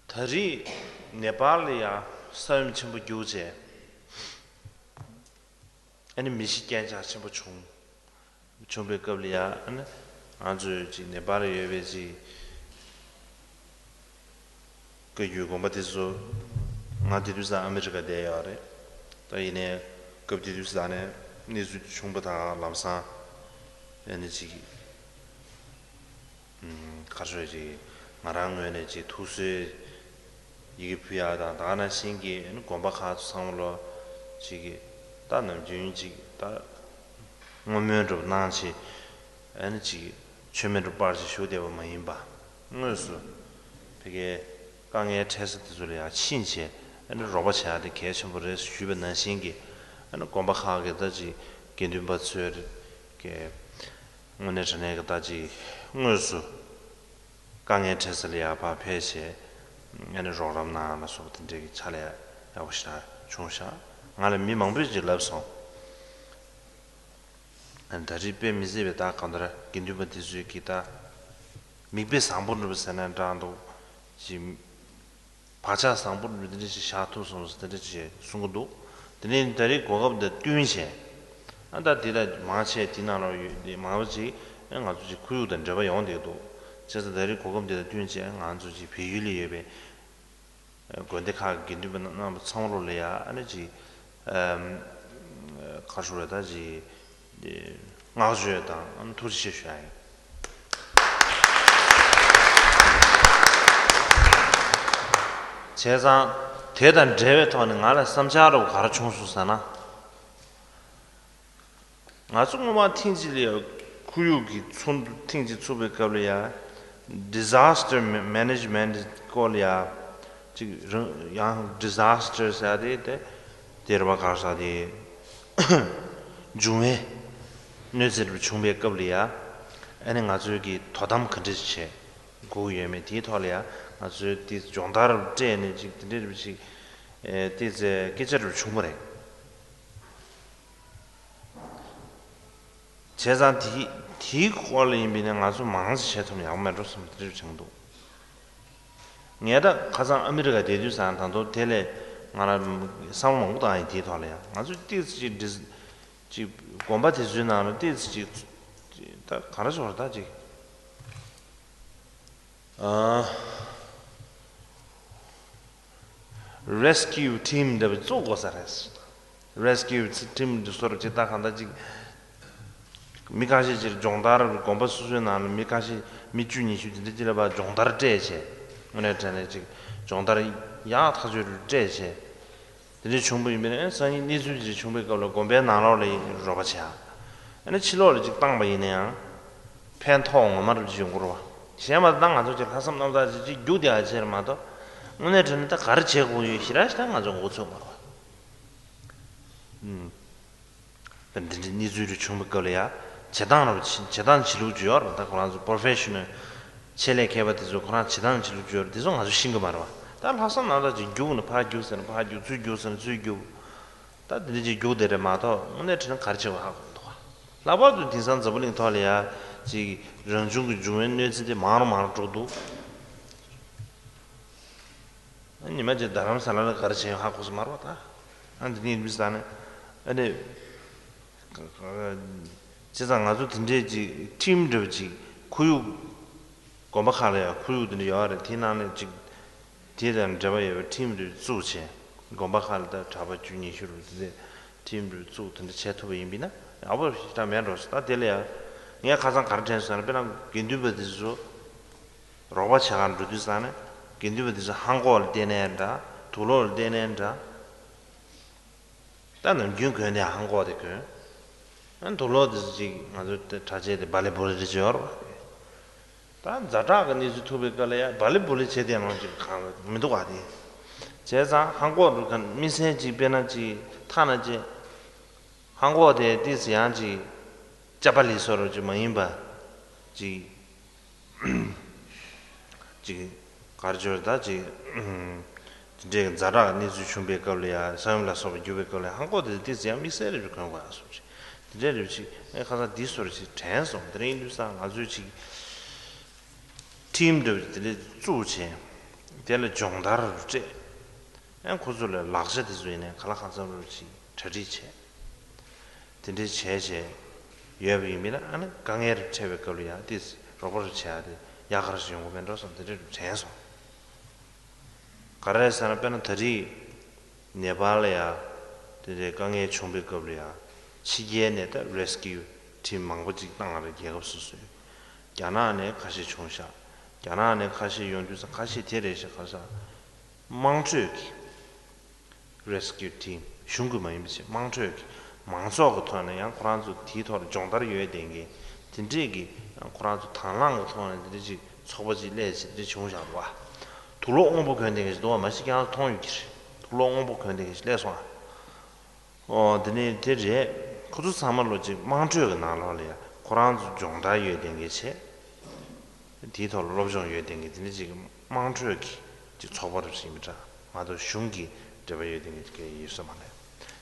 ད་རེས་ནེ་པཱལ་ལ་ཡ་ས་ཡོམ་ཆེན་པོ་རྒྱུགས་བྱས། ཨ་ནི་མི་ཤི་རྐྱེན་ཆག་ཆེན་པོ་བྱུང་། བྱུང་བའི་སྐབས་ལ་ཡ་ཨ་ནི་ང་ཚོས་ཅིག་ནེ་པཱལ་ལ་ཡོད་པའི་ཅིག་བཀའ་བརྒྱུད་དགོན་པ་དེ་ཚོ། ང་དེ་དུས་ཙང་ཨ་མི་རི་ཀ་བསྡད་ཡོད་རེད། ད་ཡིན་ནའི་སྐབས་དེ་དུས་ཙང་ནས་གནས་ཚུལ་བྱུང་པ་དང་ལམ་སང་ཨ་ནི་ཅིག་ཨུམ། ག་རེ་ཞུ་ཅིག་ང་རང་ངོས་ནས་ཅིག་ཐུགས་གསོའི་ཡི་གེ་ཕུལ་ཡག་དང་། ད་ག་ནང་བཞིན་གྱི་ཨ་ནི་དགོན་པ་ཁག་ཚང་མ་ལོ་ཅིག་གི་ད་ནམ་རྒྱུན་ཅིག་ད་བསྔོ་སྨོན་འདྲ་པོ་གནང་བྱས། ཨ་ནི་ཅིག་མཆོད་མེ་འདྲ་པར་ཅིག་ཞུ་བསྡད་པ་མ་ཡིན་པ། དངོས་སུ་ཕ་གིའི་དཀའ་ངལ་འཕྲད་ས་དེ་ཚོ་ལ་ཡང་ཕྱིན་བྱས། ཨ་ནི་རོགས་པ་བྱེད་ཡག་དེ་གལ་ཆེན་པོ་རེད་ཞུས་པ་ནང་བཞིན་གྱི། ཨ་ནི་དགོན་པ་ཁག་གི་ད་ཅིག་དགེ་འདུན་པ་ཚོའི་གི་དངོས་གནས་དྲང་གནས་ཀྱི་ད་ཅིག་དངོས་སུ་དཀའ་ངལ་འཕྲད་ས་ལ་ཡར་ཕར་ཕེབས་བྱས། ཨ་ནི་རོགས་རམ་གནང་ཡག་ལ་སོགས་པ་དེ་འདྲའི་གི་ཕྱག་ལས་ཡག་པོ་ཞེ་དྲག་བྱུང་ཤག་ང་ལ་མི་མང་པོས་ཅིག་ལབ་སོང་། ཨ་ནི་ད་རེས་དཔེ་མི་སྲིད་པའི་ད་གང་ལྟར་དགེ་འདུན་པ་དེ་ཚོས་ཀྱི་ད་མིག་དཔེ་བཟང་པོ་འདྲ་པོ་ཟེར་ན་འདྲ་འདུག་ཅིག་བག་ཆགས་བཟང་པོ་འདི་འདྲ་ཞིག་བཞག་ཐུབ་སོང་ཟེར་དེ་འདྲ་ཞིག་གསུང་གི་འདུག་དེ་ནས་ད་རེས་གོ་སྐབས་འདི་བསྟུན་བྱས། ཨ་ད་འདི་ལ་མང་ཆེ་འདི་ནང་ལོགས་ཡོད་འདི་མང་པོ་ཅིག་ཨ་ང་ཚོ་ཅིག་ཁོར་ཡུག་དང་འབྲེལ་བ་ཡོང་བསྡད་འདུག་བྱས་ཙང་ད་རེས་གོ་སྐབས་འདི་ལ་བསྟུན་བྱས། ང་ཚོ་ཅིག་བལ་ཡུལ་ལ་ཡོད་པའི་དགོན་སྡེ་ཁག་གི་དགེ་འདུན་པ་རྣམ་པ་ཚང་མ་ལོ་ལ་ཡ་ཨ་ནི་ཅིག་ཨམ། ག་རེ་ཞུ་རེད། ད་ཅིག་བསྔགས་བརྗོད་དང་ཐུགས་རྗེ་ཆེ་ཞུ་ཡ་ཡིན། བྱས་ཙང་དེ་དང་འབྲེལ་བའི་ཐོག་ནས་ང་ལ་བསམ་འཆར་རོབ་ག་རེ་བྱུང་སོང་ཟེར་ན། ང་ཚོ་སྔོན་མ་ཐེངས་གཅིག་ལ་ཡ་ཁོར་ཡུག་གི་ཚོགས་འདུ་ཐེངས་གཅིག་ཚུགས་པའི་སྐབས་ལ་ཡ། Disaster Management སྐོར་ལ་ཡ། ཅིག་རང་ཡང་Disaster ཟེར་ཡ་དེ་དེ་དེ་རེད་པ། ག་རེ་ཟེར་དེ། འབྱུང་བའི་གནོད་འཚེ་འདྲ་བྱུང་བའི་སྐབས་ལ་ཡ། ཨ་ནི་ང་ཚོས་ཀྱི་དོ་དམ་ག་འདྲ་བྱེད་དགོས་ཡོད་མེད་དེའི་ཐོག་ལ་ཡ། ང་ཚོས་དེ་སྦྱོང་བརྡར་སྤྲད་ནས་ཅིག་དེ་འདྲ་ཅིག་ཨེ་དེ་ཚེ་སྐད་ཆ་འདྲ་བྱུང་བ་རེད། བྱས་ཙང་དེ་དེའི་སྐོར་ལ་ཡིན་པས་ན་ང་ཚོ་མང་ཙམ་བྱེད་ཐུབ་ན་ཡག་པོ་མེད་འགྲོ་བསམ་དེ་འདྲ་བྱུང་འདུག་ངས་ད་ཁ་སང་ཨ་མི་རི་ཀ་བསྡད་དུས་ཙང་ད་དུང་དེ་ལས་ང་རང་བསམ་བློ་མང་པོ་བཏང་ཡིན། དེའི་ཐོག་ལ་ཡང་ང་ཚོས་ཏོག་ཙམ་ཅིག་འདྲི། ཅིག་དགོན་པ་དེ་ཚོའི་ནང་ལ་ཏོག་ཙམ་ཅིག་ད་ག་རེ་ཟེར་ད་ཅིག་ཨ། Rescue Team འདྲ་བ་བཙུགས་དགོས་ས་རེད། Rescue Team འདི་ཚོར་ཅིག་ད་གང་ལྟར་ཅིག་མི་ཁ་ཤས་ཅིག་སྦྱོང་བརྡར། དགོན་པ་སོ་སོའི་ནང་ལ་མི་ཁ་ཤས་མི་བཅུ་ཉི་ཤུ་དེ་འདྲ་ཅིག་ལ་ཕར་སྦྱོང་བརྡར་སྤྲད་བྱས། དངོས་གནས་དྲང་གནས་ཅིག་སྦྱོང་བརྡར་ཡག་ཐག་ཆོད་སྤྲད་བྱས། དེ་འདྲ་བྱུང་བ་ཡིན་པས་ན། སང་ཉིན་གནས་ཚུལ་དེ་འདྲ་བྱུང་བའི་སྐབས་ལ་དགོན་པའི་ནང་ལོགས་ལ་རོགས་པ་བྱས། ཨ་ནི་ཕྱི་ལོགས་ལ་ཅིག་བཏང་པ་ཡིན་ན་ཡང་ཕན་ཐོགས་ངོ་མ་རུ་ཅིག་ཡོང་གི་རེད་པ། གཞན་མ་ད་ང་ཚོ་ཅིག་ལྷག་བསམ་རྣམ་དག་ཅིག་ཅིག་རྒྱུགས་བསྡད་ཡ་ཅིག་རེད་མ་གཏོགས། དངོས་གནས་དྲང་གནས་ད་ག་རེ་བྱེད་དགོས་ཡོད་ཞེ་དྲག་ཞེ་དྲག་ང་ཚོ་མགོ་ཚོད་མ་རེད་པ། ཨུམ། ད་འདི་འདྲའི་གནས་ཚུལ་རེ་བྱུང་བའི་སྐབས་ལ་ཡ། བྱེད་སྟངས་རེ་བྱེད་བྱེད་སྟངས་བྱེད་ལུགས་ཅིག་ཡོད་རེད་པ། ད་ཁོ་རང་ཚོ་Professional ཆེད་ལས་མཁས་པ་དེ་ཚོ་ཁོ་རང་བྱེད་སྟངས་བྱེད་ལུགས་ཅིག་ཡོད་རེད། དེ་ཚོ་ང་ཚོ་ཤེས་ཀྱི་མ་རེད་པ། ད་ལྷག་བསམ་རྣམ་དག་ཅིག་རྒྱུགས་ན་ཕར་རྒྱུགས་ཟེར་ན་ཕར་རྒྱུགས། ཚུར་རྒྱུགས་ཟེར་ན་ཚུར་རྒྱུགས། ད་འདི་འདྲ་ཅིག་རྒྱུགས་བསྡད་རེད་མ་གཏོགས། དངོས་གནས་དྲང་གནས་ག་རེ་བྱེད་དགོས་ཧ་གོ་མི་འདུག་པ། ལྷག་པར་དུ་དེང་སང་འཛམ་བུ་གླིང་ཐོག་ལ་ཡ་ཅིག་རང་བྱུང་གི་འབྱུང་བའི་གནོད་འཚེ་དེ་མང་རུ་མང་རུ་འགྲོ་འདུག་ཉི་མ་གཅིག་རྡ་རམ་ས་ལ་ལ་ག་རེ་བྱས་ཡོད་ཧ་གོ་ས་མ་རེད་པ། ད་ཨ་འདི་ནས་མི་ས་ནས་ཨ་ནི། བྱས་ཙང་ང་ཚོ་དེ་འདྲས་ཅིག་Team འདྲ་བ་ཅིག་ཁོར་ཡུག་དགོན་པ་ཁག་ལ་ཡང་ཁོར་ཡུག་དེ་འདྲ་ཡོད་རེད། དེའི་ནང་ནས་ཅིག་དེ་དང་འབྲེལ་བ་ཡོད་པའི་Team འདྲ་བཙུགས་བྱས། དགོན་པ་ཁག་ལ་ད་གྲྭ་པ་བཅུ་ཉི་ཤུ་རུ་དེ་འདྲས་Team འདྲ་བཙུགས་དེ་འདྲ་བྱས་ཐུབ་པ་ཡིན་པས་ན་ཡག་པོ་ཞེ་དྲག་མེད་འགྲོ། ད་དེ་ལ་ཡང་ངས་ཁ་སང་ག་རེ་དྲན་སོང་ན། དཔེར་ན་དགེ་འདུན་པ་དེ་ཚོ་རོགས་པ་བྱེད་གར་འགྲོ་དུས་ཙང་ནས་དགེ་འདུན་པ་དེ་ཚོ་ལྷམ་གོག་ལ་བརྟེན་ནའི་འདྲ། དུག་ལོག་ལ་བརྟེན་ནའི་འདྲ། ད་ནམ་རྒྱུན་གོན་དེ་ལྷམ་གོག་དེ་གོན། ཨ་དུག་ལོག་དེ་ཚོ་ཅིག་ང་ཚོ་དེ་གྲྭ་ཆས་དེ་སྦ་ལེ་སྦོ་ལེ་རེ་ཅིག་ཡོད་རེད་པ། ད་ཛ་དྲག་གི་གནས་ཚུལ་ཐུག་པའི་སྐབས་ལ་ཡ་སྦ་ལེ་སྦོ་ལེ་བྱེད་བསྡད་ནོ་ཅིག་གང་མི་འདུག་ག་དེ། བྱས་ཙང་ལྷམ་གོག་འདྲ་གོན། མི་སེར་ཅིག་དཔེར་ན་ཅིག་ཐ་ན་ཅིག་ལྷམ་གོག་དེ་ཏོག་ཙམ་ཡང་ཅིག་ཅ་པ་ལི་བཟོ་འདྲ་ཅིག་མ་ཡིན་པ་ཅིག་ཅིག་ གར་སྦྱོར་ད་ཅིག་དེ་འདྲའི་ཛ་དྲག་གནས་ཚུལ་བྱུང་པའི་སྐབས་ལ་ཡ་ས་ཡོམ་ལ་སོགས་པ་བརྒྱུད་པའི་སྐབས་ལ་ཧང་གོ་དེ་དེ་ཙམ་ཡང་དམིགས་བསལ་རེ་རེ་གོན་དགོས་ཡ་སོགས་ཅིག་དེ་འདྲའི་རེ་ཅིག་ཨེ་ཁ་སང་འདི་སོར་ཅིག་དྲན་སོང་། དེ་རིང་དུས་སང་ང་ཚོས་ཅིག་ཁྲིམས་འདྲ་བོ་དེ་འདྲ་བཙུགས་བྱས་དེ་ལ་སྦྱོང་བརྡར་སྤྲད། ཨེ་ཁོ་ཚོ་ལ་ལག་ཆ་དེ་ཚོ་ཡིན་ནའི་ག་ལ་གང་འཚམ་རུ་ཅིག་གྲ་སྒྲིག་བྱས། དེ་འདྲའི་བྱས་བྱས་ཡོད་པ་ཡིན་མིན་ན་ཨ་ནི་དཀའ་ངལ་རེ་འཕྲད་པའི་སྐབས་ལ་ཡང་དེ་རོགས་པ་རེ་བྱེད་ཡ་དེ་ཡག་ག་རེ་ཞིག་ཡོང་གི་མེད་འགྲོ་བསམ་དེ་འདྲ་རེ་དྲན་སོང་། ག་རེ་རེད་ཟེར་ན་དཔེར་ན་ད་རེས་ནེ་པཱལ་ལ་ཡ་དེ་འདྲའི་དཀའ་ངལ་བྱུང་པའི་སྐབས་ལ་ཡ་ཕྱི་རྒྱལ་ནས་ད་རེ་སི་ཀིའུ་ཊིམ་མང་པོ་ཅིག་བཏང་རེད། རྒྱལ་ཁབ་སོ་སོའི་རྒྱ་ནག་ནས་ཁ་ཤས་བྱུང་ཤག་རྒྱ་ནག་ནས་ཁ་ཤས་ཡོང་དུས་ཙང་ཁ་ཤས་དེ་རེད་ཤག་ག་ཤག་དམངས་ཁྲོད་ཀྱི་རེ་སི་ཀིའུ་ཊིམ་གཞུང་གི་མ་ཡིན་པ་ཞིག་དམངས་ཁྲོད་ཀྱི་མང་ཚོགས་ཀྱི་ཐོག་ནས་ཡང་ཁོ་རང་ཚོ་དེའི་ཐོག་ལ་སྦྱོང་བརྡར་ཡོད་བསྡད་མཁན་དེ་འདྲས་ཀྱི་ཁོ་རང་ཚོ་དང་བླངས་ཀྱི་ཐོག་ནས་དེ་འདྲས་ཅིག་ཚོགས་པ་ཅིག་སླེབས་ཟིན་དེ་བྱུང་བཞག་འདུག་བ། དུག་ལོག་སྔོན་པོ་གོན་བསྡད་མཁན་ཞིག་འདུག་བ། མ་གཞི་ཁྱེད་རང་ཚོ་མཐོང་ཡོད་ཀྱི་རེད། དུག་ལོག་སྔོན་པོ་གོན་བསྡད་མཁན་ཞིག་སླེབས་སོང་ཨ། ཨོ་དེ་ནས་དེ་རེད། ཁོ་ཚོ་ཚང་མ་ལོ་ཅིག་དམངས་ཁྲོད་ཀྱི་ནང་ལོགས་ལ་ཡ་ཁོ་རང་ཚོ་སྦྱོང་བརྡར་ཡོད་བསྡད་མཁན་བྱས། དེའི་ཐོག་ལ་སློབ་སྦྱོང་ཡོད་བསྡད་མཁན་དེ་འདྲ་ཅིག་དམངས་ཁྲོད་ཀྱི་ཅིག་ཚོགས་པ་རུ་ཞིག་མི་འདྲ་མ་གཏོགས་གཞུང་གི་འབྲེལ་བ་ཡོད་བསྡད་མཁན་ཅིག་ཡོད་ས་མ་རེད།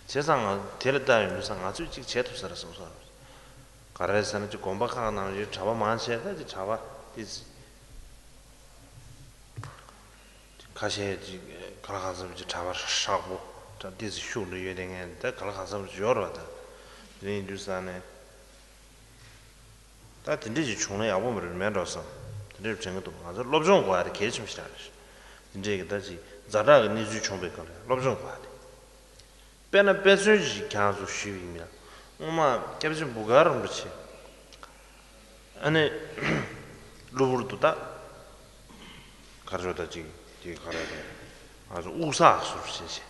བྱས་ཙང་ང་དེ་ལ་ལྟ་ཡོང་དུས་ཙང་ང་ཚོས་ཅིག་བྱེད་ཐུབ་ས་རེད་བསམ་སོང་། ག་རེ་ཟེར་ན་ཅིག་དགོན་པ་ཁག་ནང་ཡོད་གྲྭ་པ་མང་ཆེ་ད་ཅིག་གྲྭ་པ་དེ་ཁ་ཤས་ཅིག་ག་ལ་གང་འཚམ་ཅིག་གྲྭ་པ་ཧྲག་པོ་ད་ཏོག་ཙམ་ཤུགས་འདྲ་ཡོད་བསྡད་མཁན་ད་ག་ལ་གང་འཚམ་ཅིག་ཡོད་རེད་བ། ད་དེ་ཡིན་དུས་ཙང་ནས་ད་དེ་འདྲས་ཅིག་བྱུང་ན་ཡག་པོ་མ་རེད་མེད་འགྲོ་བསམ། དེ་འདྲས་དྲན་གྱི་འདུག་ང་ཚོ་སློབ་སྦྱོང་དགོས་ཡ་དེ་གལ་ཆེན་པོ་ཞིག་རེད། དེ་འདྲས་ཀྱི་ད་ཅིག་ཛ་དྲག་གི་གནས་ཚུལ་བྱུང་པའི་སྐབས་ལ་སློབ་སྦྱོང་དགོས་ཡ་དེ། དཔེར་ན་དཔེ་མཚོན་ཞིག་ཁྱེད་རང་ཚོ་ཞུས་པ་ཡིན་ན། སྔོན་མ་སྐྱབས་རྗེ་འབུམ་དཀར་རིན་པོ་ཆེ། ཨ་ནི། གློ་བུར་དུ་ད། གར་ཞོག་ད་ཅིག་དེ་ག་རེ་རེད། ང་ཚོ་དབུགས་བསགས་སུ་བྱེད་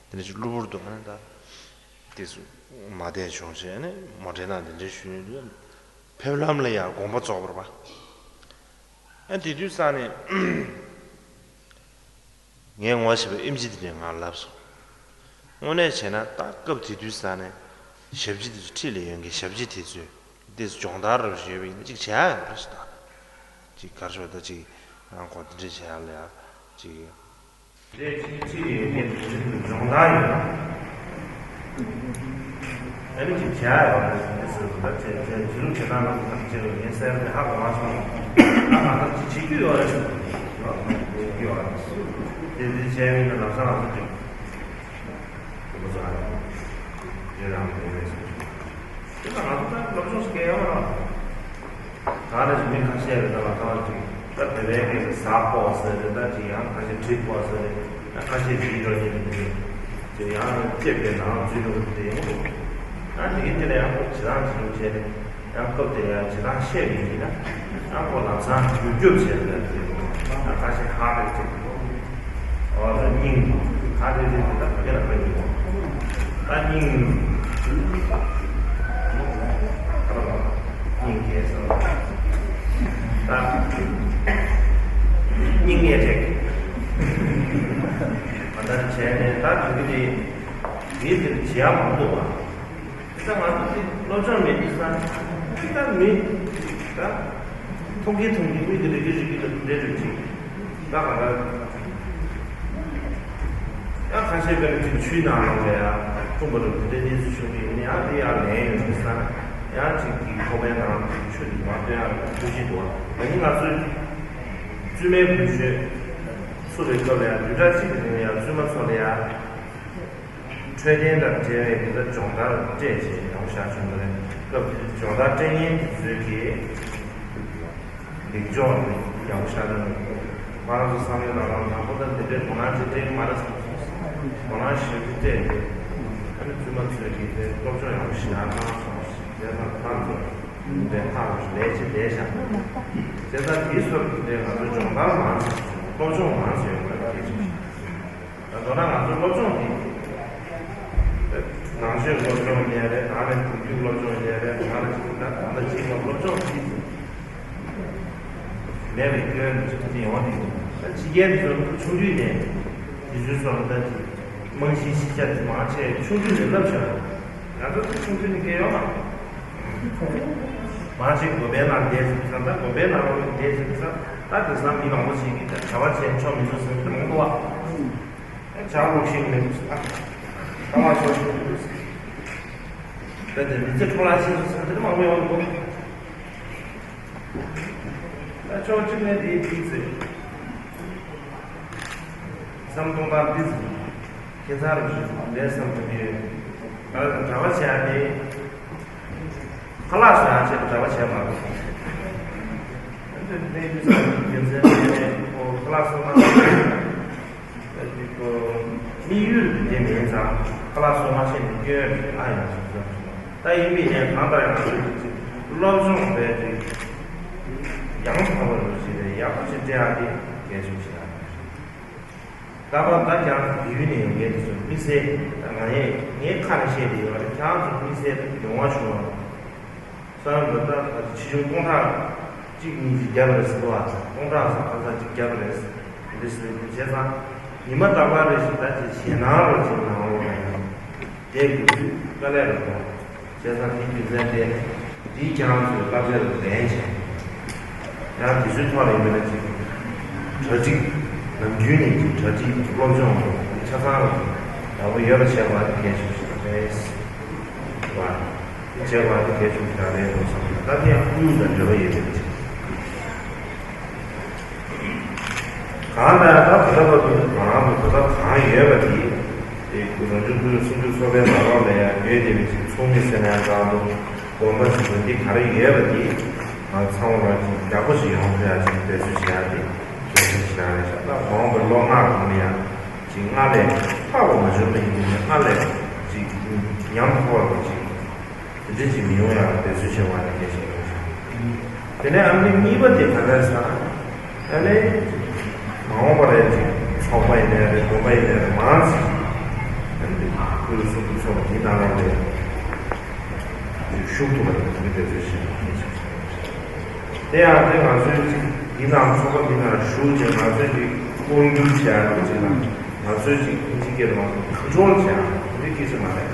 བྱེད། དེ་ནས་ཅིག་གློ་བུར་དུ་ཨ་ནི་ད། དེ་སུ། མ་བསྡད་བྱུང་བྱས་ཨ་ནི་མོ་ཊའི་ནང་དེ་འདྲའི་ཞུ་ནས་ཕེབས་ལམ་ལ་ཡང་དགོངས་པ་རྫོགས་པར་བ། ཨ་དེ་དུས་ས་ནས། ངས་ངོ་ཤེས་པའི་ཨེམ་ཆི་དེ་ནས་ང་ལབ་སོང་། དངོས་གནས་བྱས་ན་ད་སྐབས་དེ་དུས་ས་ནས་ཞབས་ཕྱི་དེ་ཚོ་འཁྲིས་ལ་ཡོད་མཁན་ཞབས་ཕྱི་དེ་ཚོས་དེ་ཚོ་སྦྱོང་བརྡར་རབ་ཞུས་པ་ཡིན་ན་ཅིག་བྱེད་ཡ་ཡོད་རེད་ཟེར། ད་ཅིག་གར་ཤོག་ད་ཅིག་རང་གོ་དེ་འདྲས་བྱེད་ཡ་ལ་ཡ་ཅིག་དེ་ཕྱི་ཕྱི་ཡི་ཡོད་མཁན་དེ་ཚོ་སྦྱོང་བརྡར་ཡོད། ཨ་ནི་ཅིག་བྱ་ཡོད་རེད་ཟེར་ཟེར་ད་བྱས་བྱས་བྱེད་ལུགས་བྱེད་སྟངས་ལ་ཁག་ཅིག་ཡོད་ཡིན་ཟེར་ཏེ་ཧ་གོ་མ་སོང་། ཨ་ང་ཚོ་ཅིག་བྱེད་རྒྱུ་ཡོད་རེད་ཟེར་བྱེད་རྒྱུ་ཡོད་རེད། དེ་དེ་བྱས་ཡིན་ན་ལམ་སང་ང་ཚོ་ཅིག་དེ་ཚོ་ཨ་རེད་རང་མི་རེད་ཟེར། དེ་ལ་ང་ཚོ་ད་སློབ་སྦྱོང་སྐད་ཡོད་མ་རེད། ད་རེས་མི་ཁ་ཤས་རེད་ད་ལ་ད་ཅིག་ད་དེ་བས་ཀྱི་ཟ་ཕོག་ཟེར་རེད། ད་ཅིག་ཡང་ཁ་ཤས་གྲིབ་ཕོག་ཟེར་རེད། ད་ཁ་ཤས་བྲིས་འགྲོ་ཉེན་དེ་ཅིག་ཡང་ལྕེབ་པའི་ནང་འཛུལ་འགྲོ་གི་དེ་ཡོང་འདུག་ད་དེ་གི་དེ་ལ་ཡང་ཁོ་ཇི་ལྟར་བྱེད་རུང་བྱས་ནས་ཡང་སྐབས་དེ་ཡང་ཇི་ལྟར་བཤད་པ་ཡིན་ན་ཡང་ཁོ་ལམ་སང་རྒྱུག་རྒྱུག་བྱས་ནས་ད་ཁ་ཤས་ཧ་རེད་ཅིག་ཨོ་ད་སྙིང་ཁ་རེ་རེ་རེ་ད་ག་ལ་ག་ཡིན་ད་སྙིང་ཁ་ར་བ་སྙིང་རྒྱས་སོ་ད་སྙིང་རྒྱས་དྲེགས་མ་ད་བྱས་ནས་ད་དེ་གི་དེ་དེའི་དེར་བྱེད་ཡ་མང་འདུག་བ། ད་ང་ཚོ་དེ་སློབ་སྦྱོང་མེད་དུས་ས་ཅི་ལྟར་མི་ད་མཐོང་གི་མཐོང་གི་མི་དེ་རིག་གི་རིག་གི་ལ་འདྲེ་རིག་ཅིག་ད་ག་ད་ཡང་ཁ་ཤས་པའི་ཅིག་ཆུའི་ནང་ལ་ཡ་འཁྲུངས་པ་རུ་དེ་འདྲའི་གནས་ཚུལ་བྱུང་གི་ཡིན་ཡང་དེ་ཡང་ལན་ཡོད་དུས་ས་ཡང་ཅིག་གི་ཁོ་པའི་ནང་ཆུ་དེ་མ་སྟོན་ཡང་ཐུགས་རྗེ་འདུག་ད་ནི་ང་ཚོའི་བཙུན་མའི་བུ་ཆོས་ཚུགས་པའི་སྐབས་ལ་ཡང་བདུན་ཕྲག་གཅིག་གི་རིང་ལ་ཡང་བཙུན་མ་ཚོ་ལ་ཡང་། འཕྲོད་བསྟེན་དང་འབྲེལ་བའི་དེ་ལྟར་སྦྱོང་བརྡར་སྤྲད་བྱས་ཡོང་བཞག་བྱུང་བ་རེད། སྐབས་དེར་སྦྱོང་བརྡར་སྤྲད་མཁན་དེ་ཚོའི་གི་ལེགས་སྦྱོང་ཡོང་བཞག་ན་ཁོ་རང་ཚོ་བསམ་ཡོད་ལ་རང་དང་པོ་དང་དེ་འདྲའི་དོ་སྣང་ཅིག་སྤྲད་ཀྱི་མ་རེད་བསམ་སོང་། དོ་སྣང་ཞེ་པོ་སྤྲད་དེ་ཨ་ནི་བཙུན་མ་ཚོའི་གི་དེ་སློབ་སྦྱོང་ཡོང་བཞག་གནང་སོང་། དེ་ལ་ཁོ་རང་ཚོ་དེ་ལྷག་ལས་བྱེད་ལས་བཞག་དེ་ལྟར་དེའི་སོར་དེ་ང་ཚོ་སྦྱོང་བརྡར་མང་ཙམ་སློབ་སྦྱོང་མང་ཙམ་ཡོང་བ་གལ་ཆེ་ཞིག་ད་མདོར་ན་ང་ཚོ་སློབ་སྦྱོང་འདི། ནང་ཆོས་སློབ་སྦྱོང་ཡིན་ཡ་རེད། ད་ནི་དུས་རྒྱུན་སློབ་སྦྱོང་ཡིན་ཡ་རེད། ད་ནི་ཅིག་ད་ད་ལྟ་ཅིག་སློབ་སྦྱོང་འདི་མེད་པའི་སྐྱོན་ཅིག་འདི་ཡོང་འདི་ད་ཕྱི་རྒྱལ་ཚོ་ཆུང་དུས་ནས་དེ་ཚོའི་སོང་ད་ཅིག་རྨང་གཞི་གཞི་རྒྱ་དེ་མང་ཆེ་ཆུང་དུས་ནས་བསླབ་བཞག་ང་ཚོ་ད་ཆུང་དུས་ནས་སྐྱེ་ཡོང་ན། མང་ཆེ་དགོན་པའི་ནང་བསྡད་ཟིན་ཙང་ད་དགོན་པའི་ནང་ལོགས་ལ་བསྡད་ཟིན་ཙང་ད་དེང་སང་མི་མང་པོ་ཞིག་གིས་ད་གྲྭ་པ་བྱས་ཆོག་མི་འདུག་ཟེར་མི་མང་པོ་འདུག་བ། ཨ་ཇ་ལོག་ཤེས་མི་འདུག་ཟེར། ཨ་ཁ་ལག་ཟ་ཤེས་མི་འདུག་ཟེར། ད་དེ་མི་ཚེ་འཕྲོ་བརླག་ཤེས་སོང་ཟེར་དེ་མང་པོ་ཡོང་འདུག་ད་ཕྱོགས་གཅིག་ནས་དེའི་དུས་ཚོད་བསམ་གཏོང་སྟངས་འདི་ཁྱད་མཚར་རུ་ཞིག་ལས་བསམ་དུ་མི་ཡོད། ང་ལ་གྲྭ་པ་བྱས་ཏེ་ཁ་ལག་ཟ་ཡང་བྱས་པ་གྲྭ་པ་བྱས་མ་རེད། འདི་གནས་ཚུལ་ཚང་མའི་རྒྱུ་མཚན་དེ་ནས་ཁོ་ཁ་ལག་ཟ་མ་ཟ་དམིགས་ཡུལ་དེ་མིན་ཙང་ཁ་ལག་བཟོ་མ་ཤེས་ནས་སྐྱོན་ཨ་ཡང་ཞིག་བཟོ་ཐུབ། ད་ཡིན་པའི་ནས་གང་ལྟར་ཡང་ང་ཚོའི་སློབ་སྦྱོང་བྱས་ཏེ་ཡང་དག་པ་རུ་བྱས་ཏེ་ཡག་པོ་ཞིག་སྤྲད་ཡག་དེ་གལ་ཆེན་པོ་ཞིག་རེད། ད་བར་ད་ཀྱང་ཡུལ་ནས་ཡོང་མཁན་དེ་ཚོ་དམིགས་བསལ་ད་ང་ཡས་ངའི་ཁ་ནས་བཤད་དེ་ཡོད་རེད། ཁྱེད་རང་ཚོ་དམིགས་བསལ་ད་ཡོང་བ་བྱུང་བ། བསམ་ཡོད་ད་ད་ཆེ་ཆུང་སྟོང་ཕྲག་གཅིག་གཉིས་ཅིག་བརྒྱབ་རེད་ཟེར་བ། སྟོང་ཕྲག་ཙམ་གང་ཙམ་ཅིག་བརྒྱབ་རེད། འདི་སུ་ཡིན་བྱས་ཙང་ཉི་མ་རྟག་པར་རེ་ཞིག་ད་ཅིག་ཞེད་སྣང་རོ་ཅིག་ནང་ལོགས་ལ་ཡང་བསྡད་དགོས་དུས་དཀའ་ལས་རེད་དོ། བྱས་ཙང་དེ་རྒྱུ་མཚན་དེ་འདིའི་ཁྱེད་རང་ཚོའི་བསླབ་བྱ་ལ་ལན་བྱས། ཡང་དེ་ཚོའི་ཐོག་ལ་ཡིན་པ་ན་ཅིག་གྲ་སྒྲིག་ནམ་རྒྱུན་ནས་ཀྱི་གྲ་སྒྲིག་སློབ་སྦྱོང་ཆ་ཚང་ལ་ཡག་པོ་ཡོད་པ་བྱས་པ་དེ་གལ་ཆེན་པོ་ཞིག་རེད། བ། དེ་བྱས་པ་དེ་གལ་ཆེན་པོ་ཞིག་རེད་འདུག་བསམ་ཡོད། ད་དེ་ཡང་ཁུལ་དང་འབྲེལ་བ་ཡོད་པའི་ཆེད། གང་ལྟར་ད་བོད་ལ་བབས་པའི་ང་རང་གི་བོད་ལ་གང་ཡོད་པ་དེ་དེ་རང་བྱུང་ཁུལ་སྲུང་སྐྱོབ་ཚོགས་པའི་ནང་ལོགས་ལ་ཡང་ཡོད་བསྡད་པའི་ཅིག་ཚོགས་མི་ཟེར་ན་ཡང་འདྲ་འདུག་དགོན་པ་ཟེར་ན་འདི་ག་རེ་ཡོད་པ་དེ་ང་ཚང་མ་ལ་ཅིག་ཡག་པོ་ཞིག་ཡོང་ཐུབ་ཡ་ཅིག་འབད་བརྩོན་བྱེད་ཡ་དེ་གལ་ཆེན་ཞིག་རང་རེད་ཤག་ད་འོངས་པའི་ལོ་ལྔ་གོང་ལ་ཡང་ཅིག་སྔར་ལས་ལྷག་པ་མ་བྱུང་བ་ཡིན་ན་སྔར་ལས་ཅིག་ཉམས་དགོས་པ་ཅིག་དེ་འདྲ་ཅིག་མི་ཡོང་ཡག་འབད་བརྩོན་བྱེད་དགོས་པ་དེ་གལ་ཆེན་པོ་རེད་ཤག་དེ་ནས་ཨ་ནི་གཉིས་པ་དེ་ག་རེ་རེད་ཟེར་ན། ཨ་ནི་མ་འོངས་པ་ལ་ཅིག་ཚོགས་པ་ཡིན་ནའི་རེད། དགོན་པ་ཡིན་ནའི་རེད། མང་ཆེ་ཨ་ནི་ཁུལ་སྲུང་སྐྱོབ་ཚོགས་པ་འདི་ནང་ལ་ལས་ཞུགས་ཐུབ་པ་དེ་འབད་བརྩོན་བྱེད་དགོས་ཀྱི་རེད། དེ་ཡང་དེ་ང་ཚོའི་ཅིག་འདི་ནང་ཚོགས་པ་འདི་ནང་ཞུགས་བྱས་ང་ཚོས་ཅིག་དབང་བསྒྱུར་བྱེད་ཡག་ཅིག་དང་ང་ཚོས་ཅིག་ཨིན་ཇི་སྐད་དུ་ང་ཚོ་ཁོན་ཊོལ་བྱེད་ཡག་འདི་སྐད་ཆ་མ་རེད།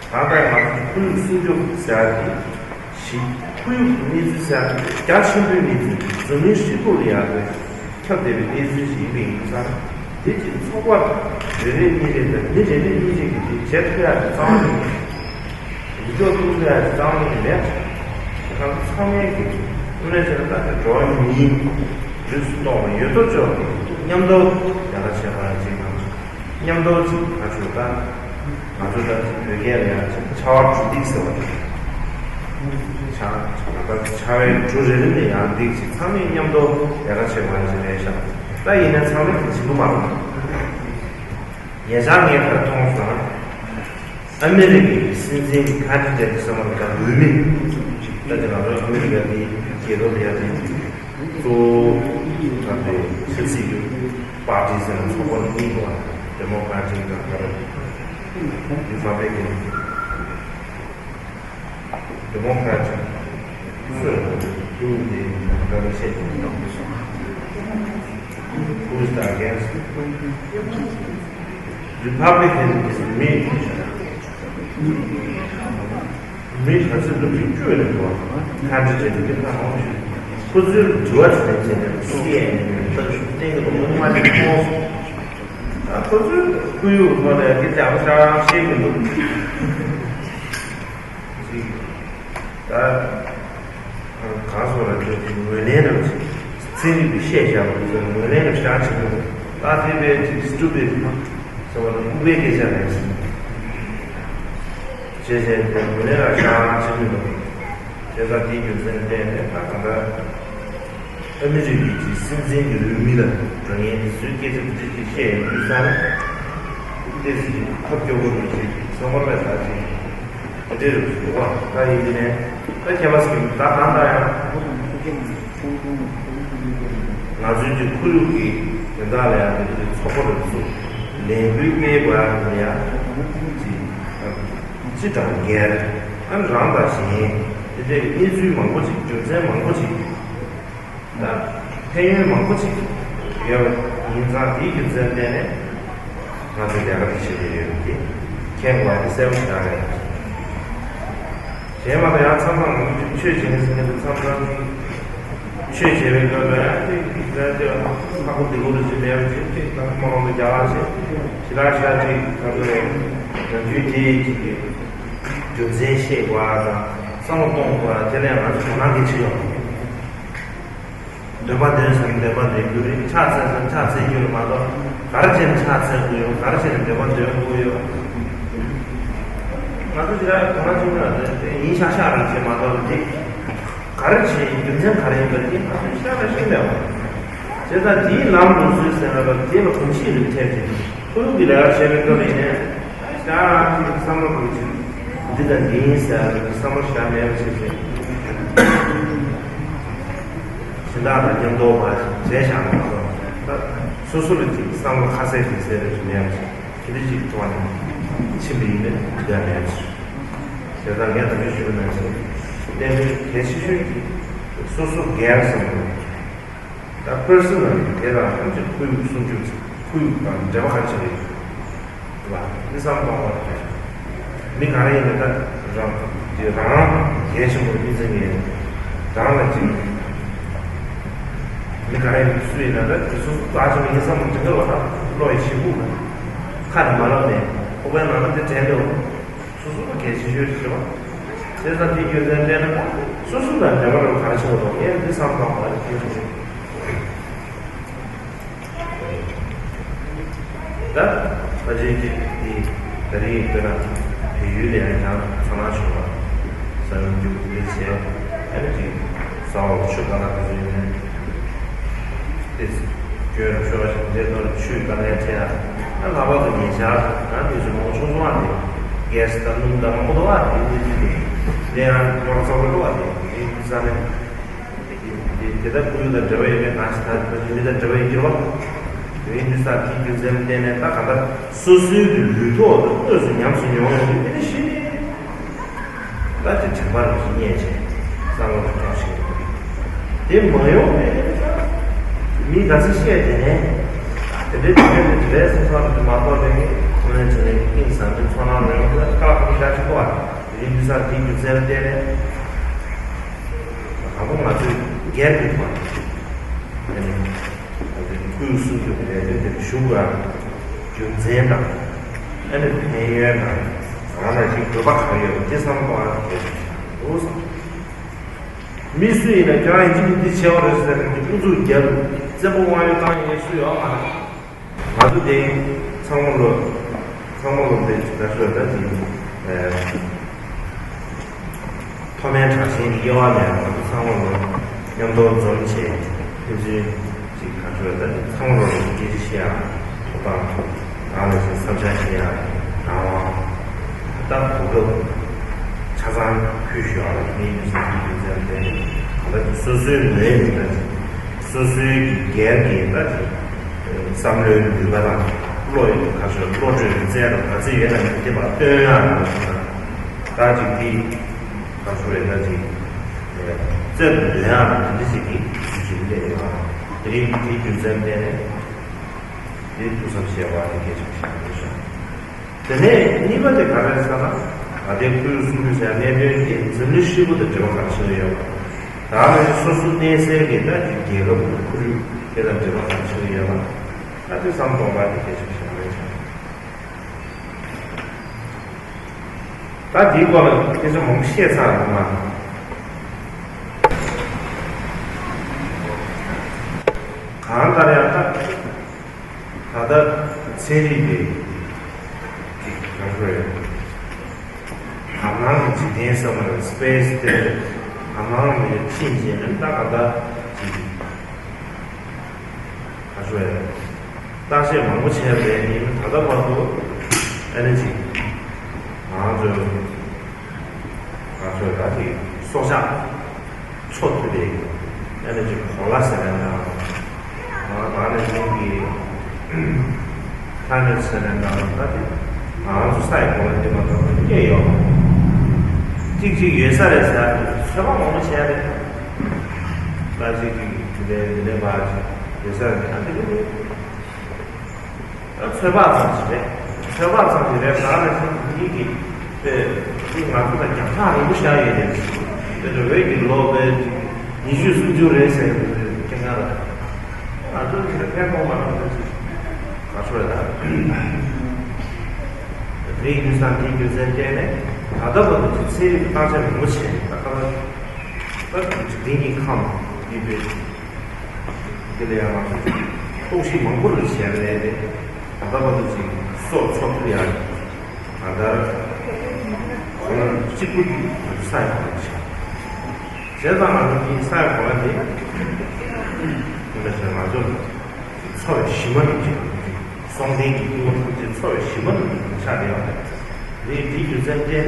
ད་ལྟ་ང་ཚོ་ཁོར་ཡུག་སྲུང་སྐྱོབ་ཟེར་ཡག་དེ་ཞིག་ཁོར་ཡུག་གི་གནས་ཚུལ་ཟེར་ཡག་དེ་རྒྱ་ཆེན་པོའི་གནས་ཚུལ་འཛམ་གླིང་སྤྱི་ཁོག་ལ་ཡག་པའི་ཁྱབ་བསྡད་པའི་གནས་ཚུལ་ཞིག་ཡིན་པ་ཡིན་ཙང་དེ་ཅིག་ཚོགས་པ་རེ་རེ་གཉིས་རེ་དང་མི་རེ་རེ་གཉིས་རེ་གིས་དེ་བྱེད་ཐུབ་ཡག་དེ་རྩ་བ་ཉིད་ནས་འགྱུར་ལྡོག་གཏོང་ཐུབ་ཡག་དེ་རྩ་བ་ཉིད་ནས་མེད། དེ་གང་ཚང་མས་ཀྱི་དངོས་གནས་བྱས་ན་ད་ལྟ་འགྲོ་བ་མིའི་རིགས་སུ་གཏོགས་པ་ཡོད་དོ་ཅོག་གིས་མཉམ་དུ་ཡག་ག་བྱེད་པ་ཅིག་དང་། མཉམ་དུ་ཅིག་ང་ཚོས་ད་ང་ཚོ་ད་ཅིག་བོད་སྐད་ལ་ཡང་ཅིག་ཕྱར་བ་གྲུ་འདེགས་ཟེར་བ་ཅིག་ཕྱར་ད་ཕྱར་བའི་གྲུ་རེ་རེ་ནས་ཡང་འདེགས་ཅིག་ཚང་མས་མཉམ་དུ་ལས་ཀ་བྱེད་པ་ཞིག་རེད་ཤག་ད་ཡིན་ན་ཚང་མས་ཅིག་བྱེད་དགོས་མ་རེད། ཉེ་ཆར་ངས་ག་རེ་མཐོང་སོང་ན། ཨ་མི་རི་ཀའི་སྲིད་འཛིན་ག་འདྲ་འདྲ་གི་བསམ་བློ་དང་འོས་མི། ད་ཅིག་ང་ཚོ་ཨ་མི་རི་ཀ་འདི་རྒྱལ་ཁབ་ཡ་དེ། གཙོ་བོ་ད་ལྟའི་ཆབ་སྲིད་ཀྱི་པར་ཏི་ཟེར་ན་ཚོགས་པ་གཉིས་ཡོད་པ། ཌེ་མོ་ཀྲ་ཊིག་དང་ད་རེབ་རི་པབ་ལི་ཀན། ཌེ་མོ་ཀྲ་ཊིག་སུ་རེད། ཀུན་དེ་ད་ལྟ་བཤད་ཀྱི་མི་འདུག་སོང་། Who is the against? Republican is me. མི་ག་ཚོད་ལ་མི་བཅུ་ཡོད་རེད་འདུག་ཁ་འདྲི་བྱས་ཏེ་མི་ཁ་མང་ཞིག་ཁོ་ཚོའི་དྲི་བ་དེ་དྲན་བྱས་ནས་སུ་ཡས་ནས་ལྟ་ཞུ་བསྟན་གྱི་འདུག་སྔོན་མ་ནས་མཐོང་སོང་། ད་ཁོ་ཚོའི་ཁོར་ཡུག་ཐོག་ལ་སྐད་ཆ་ཡག་པོ་ཤར་བཤད་ཀྱི་འདུག་ཅིག་ད་གང་སོགས་ལ་ལྟོས་ཏེ་ངོས་ལེན་རབ་ཅིག་ཚན་རིག་པས་བཤད་བཞག་པ་ཚོ་ངོས་ལེན་རབ་ཤར་བྱེད་ཀྱི་འདུག་ད་དེ་བས་ཅིག་སི་ཊུ་པིཌ་ཟེར་བ་དང་ལྐུགས་པའི་སྐད་ཆ་རེད་ཟེར། བྱས་བྱས་ཏེ་ངོས་ལེན་རབ་ཤར་བྱེད་ཀྱི་འདུག་དེ་ལྟར་དེའི་རྒྱུ་མཚན་བརྟེན་ནས་ད་གང་ལྟར། ཨ་མི་རི་ཀའི་སྲིད་འཛིན་གྱི་འོས་མི་ལ་དྲང་ངེས་ཀྱི་སུའི་སྐད་ཆ་འདི་འདྲ་ཞིག་བཤད་ཡོང་དུས་ཙང་། ཏོག་ཙམ་ཞིག་ཐབས་སྐྱོ་པོ་རུ་ཞིག་སོང་བ་ལ་ད་ཅིག་དེ་འདྲའི་རུ་ཞིག་འདུག་བ། ད་ཡིན་དེ་ནས་ད་ཁྱད་པར་ཟིན་ད་གང་ལྟར་ཡང་ང་ཚོའི་གི་ཁོར་ཡུག་གི་དོན་དག་ལ་ཡང་འདི་འདྲའི་ཚོགས་པ་རུ་ཚུགས་ལས་འགུལ་སྤེལ་དགོས་ཡ་ལ་ཡང་ཅིག་ཅི་དྲག་འགལ་ཨ་རང་དང་གཞན་དེ་འདྲའི་གནས་ཚུལ་མང་པོ་ཅིག་རྒྱུ་མཚན་མང་པོ་ཅིག་ད་ཕན་ཡོན་མང་པོ་ཅིག་ཡོད་པ་ཡིན་ཙང་དེའི་རྒྱུ་མཚན་བརྟེན་ནས་ང་ཚོས་ལས་ཀ་འདི་བྱེད་ཀྱི་ཡོད་པ་དེ་མཁྱེན་དགོས་པ་དེ་གསལ་པོ་ཞིག་རེད། དེ་མ་གཏོགས་ཡང་མཚམས་མཚམས་ང་ཚོ་ཆོས་བྱེད་མཁན་ཟེར་མཁན་དེ་མཚམས་མཚམས་ཆོས་བྱེད་པའི་སྐབས་ལ་ཡང་དེ་དེ་ལྷག་པོ་འདི་གོ་རུ་ཅིག་ལས་རུ་ཅིག་ཅིག་དང་མ་རུང་དུ་རྒྱ་གར་ཞིག་ཞི་ལ་ཤ་ཅིག་ག་ཚོད་རེད། ནམ་རྒྱུན་དེ་ཅིག་གི་རྒྱུ་མཚན་ཤེས་དགོས་ཨ་དང་བསམ་བློ་གཏོང་དགོས་ཨ་དེ་ལས་ང་ཚོ་དོ་སྣང་གི་ཆེ་ཡོང་། འདོན་པ་འདོན་ཟེར་ན་འདོན་པ་འདོན་རྒྱུ་རེད། ཕྱག་འཚལ་ཟེར་ན་ཕྱག་འཚལ་རྒྱུ་རེད་མ་གཏོགས་ག་རེ་བྱས་ནས་ཕྱག་འཚལ་དགོས་ཡོད། ག་རེ་བྱས་ནས་འདོན་པ་འདོན་དགོས་ཡོད། ང་ཚོ་དེ་ག་གོ་ན་ཆུང་ན་དེ་དེ་ཡིན་ཤག་ཤག་རང་བྱས་མ་གཏོགས་དེ་ག་རེ་བྱས་རྒྱུ་མཚན་ག་རེ་ཡིན་པ་དེ་ང་ཚོ་ཤ་ལ་ཤིང་ལས་བ། བྱས་ཙང་དེའི་ལམ་ལུགས་སྲོལ་ཟེར་ན་ལ་དེ་ལ་གོམས་གཤིས་རིགས་ཐེབས་ཏེ་ཁོ་རང་གི་ལས་ཀ་བྱས་པའི་སྐབས་ཡིན་ནའི། ཡང་བསམ་བློ་གཏོང་ཆེད། འདི་དང་འདི་ཡིན་ཟེར་བསམ་བློ་བཞག་མེད་པ་བྱེད་ཆེད། གཞན་དག་དང་མཉམ་དུ་བ་བྱས་བཞག་མ་གཏོགས། སོ་སོ་ལ་ཅིག་བསམ་བློ་ཁ་གསལ་གྱི་ཟེར་རེ་མེད་པ་བྱེད། དེ་འདྲ་ཅིག་ཐོག་ནས་ཕྱིན་པ་ཡིན་ན་འགྲིག་ཡ་མེད་པ་བྱེད། དེ་དག་ངས་ད་གིན་ཞུས་པ་ནང་བཞིན། བསྟན་པའི་གལ་ཆེ་ཤོས་ཀྱི་སོ་སོ་སྒེར་བསམ་བློ། ད་པར་སོ་ནལ་དེ་དང་ཐམས་ཅད་ཁོར་ཡུག་སྲུང་སྐྱོབ་ཁོར་ཡུག་དང་འབྲེལ་བ་ག་རེ་བྱེད་ཀྱི་ཡོད་ལ་མི་བསམ་གཏོང་བ་རེད། མི་ག་རེ་ཡིན་ན་ད་རང་དེ་རང་གལ་ཆེན་པོ་མི་ཚེ་ངས་རང་ལ་ཅིག་མི་ག་རེ་ཡིན་སུ་ཡིན་ན་ད་དེ་སོ་སོ་རྩ་ཆེན་པོ་ཡིན་བསམ་པ་ཅིག་འདུག་བ། ད་བློ་ཡི་ཞིབ་པོ་ཁ་ནས་མ་ལབ་ནས་ཁོག་པའི་ནང་ན་དེ་དྲན་འདུག་སོ་སོ་ལ་གལ་ཆེ་ཤོས་རེད་བ། བྱས་ཙང་དེའི་རྒྱུ་མཚན་བལྟས་ན་སོ་སོ་དང་འབྲེལ་བ་རུ་ག་རེ་བྱེད་དགོས་ངས་འདི་བསམ་བཏང་བ་རེད། ད་ཕལ་ཆེར་གྱི་འདི་ད་རེས་དཔེར་ན་བལ་ཡུལ་ལ་ཡང་ཡང་ཚོར་སྣང་བྱུང་བ་ས་ཡོམ་རྒྱུག་འདི་བྱས་ཨ་ནི་ཅིག་ས་འོག་ཆུ་ག་ལ་ག་ཚོད་ཡིན་ནའི། དེ་སྐྱོན་རུ་ཤོར་བ་ཞིག་འདྲེ་དོར་ཆུས་དཀའ་ངལ་འཕྲད་ཡ། ང་ལྷག་པར་དུ་ཉེ་ཆར་ང་དེ་ཚོ་མང་ཆུང་ཆུང་བ་དེ་གེ་སི་དང་སྣུམ་དང་མང་པོ་འདུག་བ། དེ་དེ་དེ་དེ་ལས་ཡང་ཡོང་ཚོར་བ་འདུག་བ། དེ་དེ་དེ་ས་ནས་དེ་དེ་དེ་ད་ཁོར་ཡུག་དང་འབྲེལ་བ་ཡོད་མེད་གང་ཞིག་ད་དེ་མི་དང་འབྲེལ་བ་ཡོད་ཀྱི་རེད་བ། དེ་འདི་ས་དེའི་རྒྱུ་མཚན་བརྟེན་ནས་ད་ག་ད་སོ་སོའི་གི་ལུས་ཐོག་ཏུ་དངོས་སུ་ཉམས་སུ་མྱོང་ཡོང་གི་མི་ནི་ཤི། ད་དེ་དྲན་པ་རང་བཞིན་རྙེད་ཅེས་བསམ་བློ་གཏོང་ཤེས། དེ་མ་ཡོང་བའི་མི་ག་ཚོད་བཤད་དེ་ནས་དེ་འདྲའི་དེ་འདྲའི་དེ་འདྲའི་སེམས་བསམ་དུ་མ་གཏོགས་པའི་ཁོང་ནས་དེ་ནས་ཀུན་བཟང་པོའི་ཚོར་སྣང་རེ་ཡོང་ན་དཀའ་ཁག་པོ་ཞེ་དྲག་ཅིག་འདུག་བ། དེ་རིང་འདི་སར་དེའི་རྒྱུ་མཚན་ལ་བརྟེན་ནས་དང་པོ་ང་ཚོས་སྒེར་གྱི་ཐོག་ནས་དེ་ནས་ང་ཚོའི་ཁོར་ཡུག་སྲུང་སྐྱོབ་ཀྱི་ལས་དོན་དེར་ཞུགས་པའི་རྒྱུ་མཚན་དང་ཨ་ནི་ཕན་ཡོན་དང་རང་ལ་ཅིག་དགོས་པ་ག་རེ་ཡོད་པ་དེ་བསམ་བློ་གཏོང་བ་གལ་ཆེན་པོ་ཞིག་འདུག་བསམ། མི་སུ་ཡིན་ན་ཁྱོད་རང་ཡིན་གཅིག་འདི་བྱེད་འོ་རེད་ཟེར་ནས་ཀུན་སྤྱོད་རྒྱབ་བཙན་པོ་དབང་ཡོད་བཏང་ཡས་སུ་ཡོད་མ་རེད། ང་ཚོ་དེ་ཚང་མ་ལོ་ཚང་མ་ལོ་དེ་ད་ཤོད་ད་ཅིག་མཐོ་དམན་དྲག་ཞན་གྱི་དབྱེ་བ་མེད་པར་ཚང་མ་ལོ་མཉམ་དུ་འཛོམས་བྱས་ཕན་ཚུན་ཅིག་ག་ཚོད་ད་ཚང་མ་ལོ་སྐད་ཆ་བཤད་ཡག་ཐོབ་ཐང་རང་ལ་ཞིག་བསམ་འཆར་བཤད་ཡག་རང་དབང་། ད་གོ་སྐབས་ཆ་ཚང་ཕུལ་ཞུ་ཡག་ལ་མིའི་ཡུལ་སྲིད་ཀྱི་རྒྱུ་མཚན་དེ་ད་ཅིག་སོ་སོའི་ངོས་ནས་ད་ཅིག་སོ་སོའི་གི་སྒེར་གྱི་ད་ཅིག་བསམ་བློའི་ནུས་པ་དང་བློ་ཡི་ག་ཚོད་བློ་གྲོས་ཀྱི་རྩལ་དང་ག་ཚོད་ཡོད་ན་མི་དེ་བ་སྟོན་ཡག་ལ་ད་ཅིག་དེ། ག་ཚོད་རེད་ད་ཅིག་རྩལ་དུ་འདོན་ཡག་དེ་འདྲ་ཞིག་གི་ཇུས་ཆེན་སླེབས་ཡོད་པ། དེ་རིང་དེའི་རྒྱུ་མཚན་བརྟེན་ནས་དེ་ཐུགས་བསམ་བཞེས་པ་དེ་གལ་ཆེན་པོ་ཞིག་རེད་ཤག་དེ་ནས་གཉིས་པ་དེ་ག་རེ་རེད་ཟེར་ན་ང་དེ་ཁོར་ཡུག་སྲུང་སྐྱོབ་བྱ་གནད་དོན་དེ་འཛམ་གླིང་ཧྲིལ་པོ་དང་འབྲེལ་བ་ག་རེ་བྱེད་ཀྱི་ཡོད་པ། ད་ནི་སོ་སོ་གནས་སའི་གི་ད་ཅིག་རྒྱལ་ཁབ་ཀྱི་ཁོར་ཡུག་དེ་དང་འབྲེལ་བ་ག་རེ་བྱེད་ཀྱི་ཡོད་པ། ད་དེ་བསམ་གཏོང་བ་དེ་གལ་ཆེན་པོ་ཞིག་རེད་ཤག་ད་འདིའི་སྐོར་ལ་སྐད་ཆ་མང་པོ་བཤད་ཚར་རེད་མ། གང་ལྟར་ཡང་ད་ད་ལྟ་ཚན་རིག་པའི་ཅིག་ག་རེ་ཟེར། བར་སྣང་གི་འཇིག་རྟེན་ཟེར་བ་རེད། སི་པེ་སི་དེ་བར་སྣང་ལ་ཕྱིན་རྗེས་ནས་ད་ག་ད་ཅིག་ག་རེ་ཟེར། བརྟག་དཔྱད་མང་པོ་བྱས་པའི་ཉིན་ད་ལྟ་བར་དུ་ཨ་ནི་ཅིག་ང་ཚོས་ང་ཚོས་ད་ཅིག་སྲོག་ཆགས་འཚོ་ཐུབ་པའི་ཨ་ནི་ཅིག་གོ་ལ་ཟེར་ནས་དང་ང་ད་ནས་ཉིན་གྱི་ཐ་ནས་ཟེར་ནས་དང་ད་ཅིག་ང་ཚོ་ས་ཡི་གོ་ལ་འདི་མ་གཏོགས་སྐྱེ་ཡོད་གཅིག་གཅིག་ཡོད་ས་རེད་ཟེར་ཚོད་དཔག་མང་པོ་བྱས་རེད། ད་ཅིག་ཅིག་དེ་འདྲའི་འདི་འདྲའི་བ་ཅིག་ཡོད་ས་རེད། ཨ་འདི་གི་ད་ཚོད་དཔག་ཙམ་ཞིག་རེད། ཚོད་དཔག་ཙམ་ཞིག་རེད། ད་ནི་ཅིག་འདི་གི་དཔེ་ ང་ཚོ་ལ་རྒྱང་ཐག་རིང་པོ་བཞག་ཡོད་རེད། དེ་ཚོ་བོད་ཀྱི་ལོ་བའི་ཉི་ཤུ་སུམ་ཅུ་རེད་ཟེར་གྱི་འདུག་ཁྱེད་རང་ལ། ང་ཚོ་དེ་ལ་ཕན་ཐོགས་མ་གནང་ཚོད་ཅིག་ག་ཚོད་ལ། དེ་ཡིན་ཙང་དེའི་རྒྱུ་མཚན་བརྟེན་ནས་ད་ལྟ་བར་དུ་ཚན་རིག་བརྟག་དཔྱད་མང་པོ་བྱས། ད་ལྟ་བར་དུ་འཇིག་རྟེན་གྱི་ཁམས་འདི་པའི་འདི་ལ་ཡང་ང་ཚོ་རྟོག་ཞིབ་མང་པོ་རེ་བྱས་ནས་ད་ལྟ་བར་དུ་ཅིག་སྲོག་འཚོ་ཐུབ་ཡག་གི་ད་ལྟར་གོ་ལ་གཅིག་པུ་འདི་ས་ཡི་གོ་ལ་ཆགས། བྱས་ཙང་ང་ཚོ་འདི་ས་ཡི་གོ་ལ་འདི་འདི་ལ་བྱས་ང་ཚོ་འཚོ་བའི་གཞི་མ་ནང་བཞིན་སྲོག་ལྡན་གྱི་སྐྱེ་བོ་ཐམས་ཅད་འཚོ་བའི་གཞི་མ་ནང་བཞིན་ཆགས་བསྡད་ཡོད་རེད། འདི་འདི་རྒྱུ་མཚན་ཅན་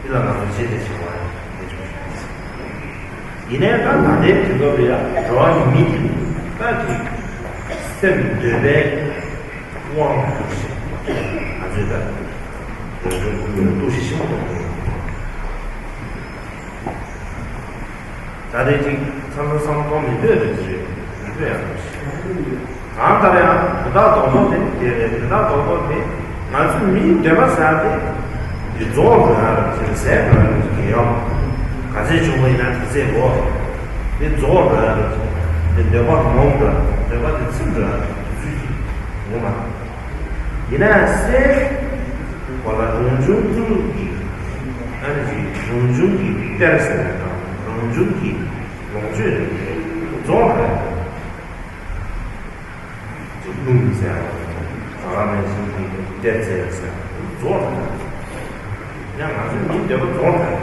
འདི་ལ་ང་ཚོ་ཆེད་དུ་བྱེད་པ་རེད། ཡིན་ནའི་ད་ད་ལྟའི་དུས་སྐབས་ལ་ཡང་འགྲོ་བ་མི་དེ་ད་ཅིག་སེམས་འདོད་པའི་དབང་དུ་ཞིག་ང་ཚོས་ད་འདོད་པའི་ཀུན་སློང་འདུ་ཤེས་ཆེན་པོ་གཏོང་གི་ཡོད། ད་ལྟའི་ཅིག་མཚམས་མཚམས་བསམ་བློ་གཏོང་མི་འདོད་རེད་ཅེས་མི་འདོད་ཡང་རེད། གང་ལྟར་ཡང་དོན་དག་རྡོག་རྡོག་དེ་དེ་རེད། དོན་དག་རྡོག་རྡོག་དེ་ང་ཚོ་མིའི་འདོད་པ་ཟེར་ཡ་དེ་འདི་རྫོགས་དགོས་ཡ་རེད་ཅེས་ཟེར་དགོས་ཡ་རེད་ཅེས་ཡོད། ག་ཚད་བྱུང་བ་ཡིན་ན་དེ་ཚད་འགྲོ། འདི་རྫོགས་དགོས་ཡ་རེད་ཅེས། འདི་འདོད་པ་མང་དགོས། འདོད་པ་དེ་ཚིམ་དགོས་ཡ་རེད་ཅེས་ཚུལ་གྱིས་ངོ་མ། ཡིན་ན་སའི་གོ་ལ་རང་བྱུང་ཀུན་གྱི་ཨ་ནི་ཅིག་རང་བྱུང་གི་གཏེར་ཟེར་བ་དང་རང་བྱུང་གི་ལོངས་སྤྱོད་རེད། རྫོགས་རེད། ཅིག་རླུང་ཟེར་བ་དང་ག་ལ་མེད་བཞིན་གྱི་གཏེར་ཟེར་བ་ཟེར་རྫོགས་རེད། ཡང་ང་ཚོའི་མིའི་འདོད་པ་རྫོགས་རེད།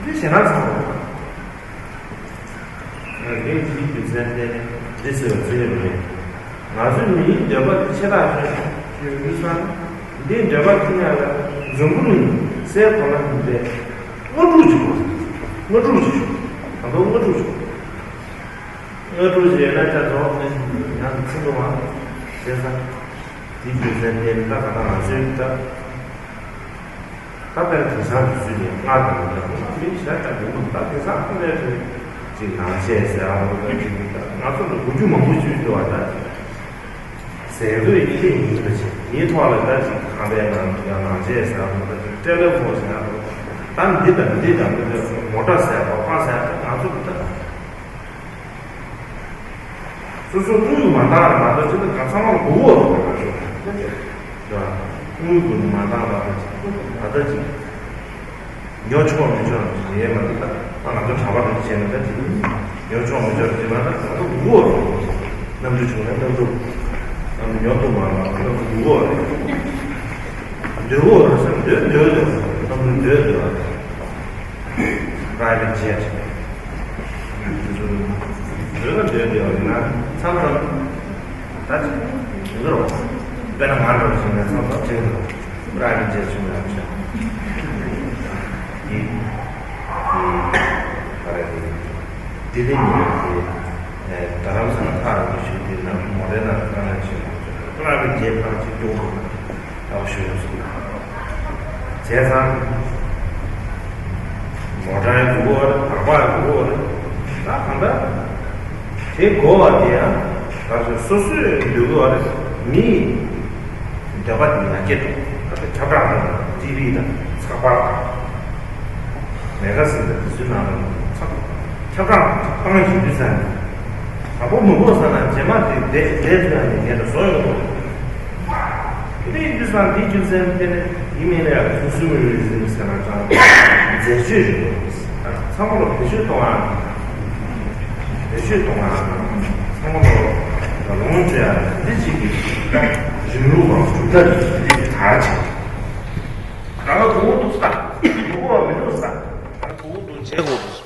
འདི་ཞེ་ན་ཚང་རེད། ངས་འདིའི་རྒྱུ་མཚན་བརྟེན་ནས་འདི་ཟེར་བ་ཚིག་ཡོད་རེད། ང་ཚོའི་མིའི་འདོད་པ་འདི་ཆེ་ཐག་ཆོད་ཡོད་དུས་ཙང་འདིའི་འདོད་པ་འདི་ཉག་ལ་འཛམ་བུ་གླིང་སའི་གོ་ལ་འདི་ལས་དངོས་གྲུབ་ཅིག་དགོས། དངོས་གྲུབ་ཅིག་ཞུ། ད་དུང་དངོས་གྲུབ་ཅིག་དངོས་གྲུབ་ཅིག་ཡོད་ན་ཅག་རྫོགས་ནས་ཡང་ཚིག་འདུག་བ། བྱས་ཙང་འདིའི་རྒྱུ་མཚན་བརྟེན་ནས་ད་ག་ད་ང་ཚོའི་ད། ད་དཔེར་དེང་སང་གི་ཚུལ་ནས་སྔར་དང་མི་འདྲ་བ་མི་གཞན་དང་མི་འདུག་ད་དེང་སང་ཁོ་ནའི་ཚུལ་ཅིག་ནང་ཆས་ཟེར་བ་ལ་ཅིག་ད་ང་ཚོ་ལ་གོ་རྒྱུ་མང་པོ་ཅིག་འདུག་བ། ད་ཟས་གོས་ཡིན་གཅིག་ཡིན་པ་ཅིག་དེའི་ཐོག་ལ་ད་ཅིག་ཁང་པའི་ནང་ཡང་ནང་ཆས་ཟེར་བ་ད་ཅིག་ཏེ་ལེ་ཕོན་ཟེར་བ་ད་འདི་དང་འདི་དང་འདི་དང་མོ་ཊ་ཟེར་བ་པང་ཟེར་བ་ང་ཚོ་ད། སོ་སོ་དངུལ་མ་བཏང་ར་མ་གཏོགས་ཅི་ལ་གང་ཚང་མ་ལ་མགོ་བོ་རུ་གཏོང་བ་ཞིག་རེད། དངུལ་གྱི་མ་བཏང་ར་ད་ཅི་ད་ལྟ་ཅི་ཉོ་ཆོག་མི་ཆོག་ཡས་མ་ད་ད་ང་ཚོ་གྲྭ་པ་རེད་བྱས་ན་ད་ཅི་ཉོ་ཆོག་མི་ཆོག་ཅི་མ་ད་ང་ཚོ་མགོ་བོ་རུ་གནམ་གྲུ་བྱུང་ན་གནམ་གྲུ་གནམ་གྲུ་ཉོ་ཐུབ་མ་ལ་གནམ་གྲུ་མགོ་བོ་རུ་འདོད་བོ་རུ་སེམས་འདོད་འདོད་འདོད་གནམ་གྲུ་འདོད་འདོད། Private jet། འདོད་ན་འདོད་འདོད་ཡོད་ན་མཚམས་མཚམས་ད་ཅིག་འདོད་རོགས། དཔེར་ན་ང་འདྲ་བོ་ཞིག་ན་མཚམས་མཚམས་བྱེད་རོགས། Private jet ཞུ་ན་ཡང་བྱ། འདི་འདི་ག་རེ་རེད། ལྡི་ལི་ནས་འདི་རྡ་རམ་ས་ལ་ཕར་འགྲོ་ཞུ། འདི་ན་མོ་རེ་ན་ཁ་ན་ཞུ། Private jet ཕར་ཅིག་འགྲོ་དགོས། ལྟ་བ་ཞུ་ཡོང་སོང་། བྱས་ཙང་མོ་ཊ་ཡང་དགོས་ཀྱི་ཡོད་རེད། བར་པ་ཡང་དགོས་ཀྱི་ཡོད་རེད། ད་གང་ལྟར་དེ་དགོས་པ་དེ་ཡང་ད་སོ་སོས་འདོད་ཀྱི་ཡོད་རེད། མིའི་འདོད་པ་དེ་ཡར་རྒྱས་གཏོང་། ད་ལྟ་ཁྱབ་བསྒྲགས་དང་ཊི་བི་དང་ཚགས་པར་དང་། མེ་ཁ་སིན་དང་དེ་ཚོའི་ནང་ལ་ཚགས་ཁྱབ་བསྒྲགས་བཏང་བཞིན་དུས་ཙང་། དང་པོ་མི་དགོས་ས་ན་རྗེས་མ་དེ་བསྡད་བསྡད་ཐུབ་ཡ་ནི་ངས་ད་བཟོ་ཡོང་གི་འདུག་དེ་འདྲ་ཡིན་དུས་ཙང་འདིའི་རྒྱུ་མཚན་དེ་ནི་ཡིན་མིན་ལ་ཡང་ཁུངས་སུམ་རི་ཟིན་ཟེར་ན་ཀྱང་འཛད་སྤྱོད་རེད་འདུག་ཚང་མ་ལ་བེད་སྤྱོད་གཏོང་བ། བེད་སྤྱོད་གཏོང་བ། ཚང་མ་ལ་ལོངས་སྤྱོད་ཡ་འདི་གཅིག་གི་རིང་ལུགས་དང་གྲུབ་མཐའ་རེད། འདི་གི་དར་ཆེ། ད་ག་གོ་འདུག་ས། མི་གོ་བ་མི་འདུག་ས། ད་ག་གོ་འདུག་བྱེད་དགོས་འདུག་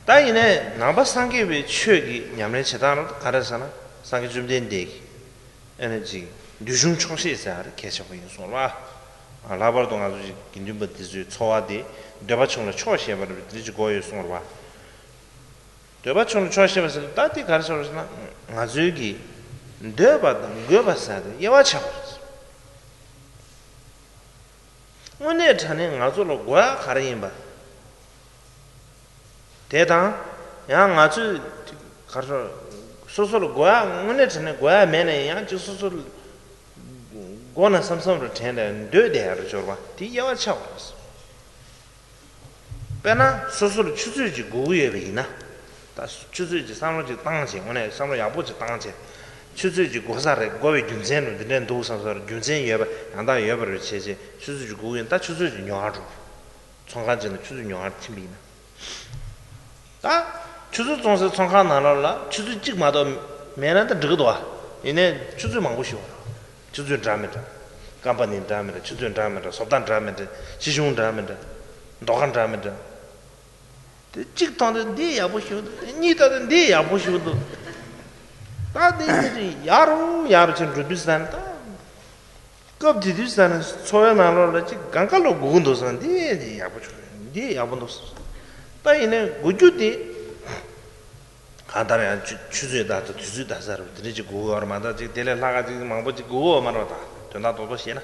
ད་ཡིན་ནའི་ནང་པ་སངས་རྒྱས་པའི་ཆོས་ཀྱི་ཉམས་ལེན་བྱེད་སྟངས་ལ་ག་རེ་ཟེར་ན། སངས་རྒྱས་བཅོམ་ལྡན་འདས་ཀྱིས་ཨ་ནི་ཅིག་འདོད་གཞུང་ཆོག་ཤེས་ཟེར་ཡ་རེ་གལ་ཆེན་པོ་ཡིན་གསུངས་རེད་པ། ལྷག་པར་དུ་ང་ཚོ་ཅིག་དགེ་འདུན་པ་འདི་ཚོའི་འཚོ་བ་དེ་འདོད་པ་ཆུང་ལ་ཆོག་ཤེས་པ་རེད་པ། དེ་འདྲ་ཅིག་དགོས་ཡོད་གསུངས་རེད་པ། འདོད་པ་ཆུང་ལ་ཆོག་ཤེས་པ་ཟེར་ན་ད་དེ་ག་རེ་ཟེར་བ་ཟེར་ན། ང་ཚོའི་གི་འདོད་པ་དང་དགོས་པ་ཟེར་ཡ་དེ་དབྱེ་བ་ཕྱེ་དགོས་རེད། དངོས་གནས་དྲང་གནས་ང་ཚོ་ལ་དགོས་ཡ་ག་རེ་ཡིན་པ། དེ་དང་། ཡང་ང་ཚོས་ག་རེ་ཟེར། སོ་སོ་ལ་དགོས་ཡ་དངོས་གནས་དྲང་གནས་དགོས་ཡ་མེད་ན་ཡང་ཅིག་སོ་སོ་ལ་ མགོ་ནས་བསམ་བསམ་རུ་དྲན་ནས་སྡོད་བསྡད་ཡ་རུ་སྦྱོར་བ་དེ་དབྱེ་བ་ཕྱེ་བ་རེད། དཔེར་ན་སོ་སོར་ཆུ་ཚོད་ཅིག་སྒུག་གི་ཡོད་པ་ཡིན་ན། ད་ཆུ་ཚོད་ཅིག་བསམ་བློ་ཅིག་བཏང་བྱས། དངོས་གནས་བསམ་བློ་ཡག་པོ་ཅིག་བཏང་བྱས། ཆུ་ཚོད་ཅིག་སྒུག་ས་རེད། སྒུག་པའི་རྒྱུ་མཚན་རུ་འདི་འདྲས་འདུག་བསམ་སོང་། རྒྱུ་མཚན་ཡོད་པ་ཡང་དག་ཡོད་པ་རུ་བྱས་བྱས་ཆུ་ཚོད་ཅིག་སྒུག་ཡིན། ད་ཆུ་ཚོད་ཅིག་ཉོ་བར་འགྲོ། ཚོང་ཁང་ཅིག་ནང་ཆུ་ཚོད་ཉོ་བར་ཕྱིན་པ་ཡིན་ན། ད་ཆུ་ཚོད་བཙོང་སའི་ཚོང་ཁང་ནང་ལོགས་ལ་ཆུ་ཚོད་གཅིག་མ་གཏོགས་མེད་ན་ད་འགྲིག་གི་འདུག་བ། ཡིན་ནའི་ཆུ་ཚོད་མང་པོ་ཞིག་ཡོད་རེད། ཆུ་ཚོད་འདྲ་མི་འདྲ། ཀམ་པ་ནི་འདྲ་མི་འདྲ། ཆུ་ཚོད་འདྲ་མི་འདྲ། བཟོ་ལྟ་འདྲ་མི་འདྲ། ཆེ་ཆུང་འདྲ་མི་འདྲ། མདོག་ཁ་འདྲ་མི་འདྲ། དེ་གཅིག་མཐོང་དུས་འདི་ཡག་པོ་ཞིག་འདུག་གཉིས་ལྟ་དུས་འདི་ཡག་པོ་ཞིག་འདུག་ད་འདི་འདི་ཡག་རུ་ཡག་རུ་ཕྱིན་འགྲོ་དུས་ཙ་ན་ད། སྐབས་དེ་དུས་ཙ་ན་འཚོ་བའི་ནང་ལོགས་ལ་ཅིག་གང་ག་ལོ་སྒུག་འདུག་ཙང་འདི་འདི་ཡག་པོ་ཞིག་འདི་ཡག་པོ་འདུག་ད་ཡིན་ནའི་སྒུག་རྒྱུ་དེ། གང་ལྟར་ཡང་ཆུ་ཆུ་ཚོད་ད་ལྟ་དུས་ཚོད་ད་ཟེར་བ་དེ་འདྲ་ཅིག་སྒུག་ཡོད་རེད་མ་གཏོགས། ཅིག་དེ་ལས་ལྷག་ག་ཅིག་མང་པོ་ཅིག་སྒུག་ཡོད་མ་རེད་པ། ད་དོན་དག་རྡོག་རྡོག་བཤད་ན།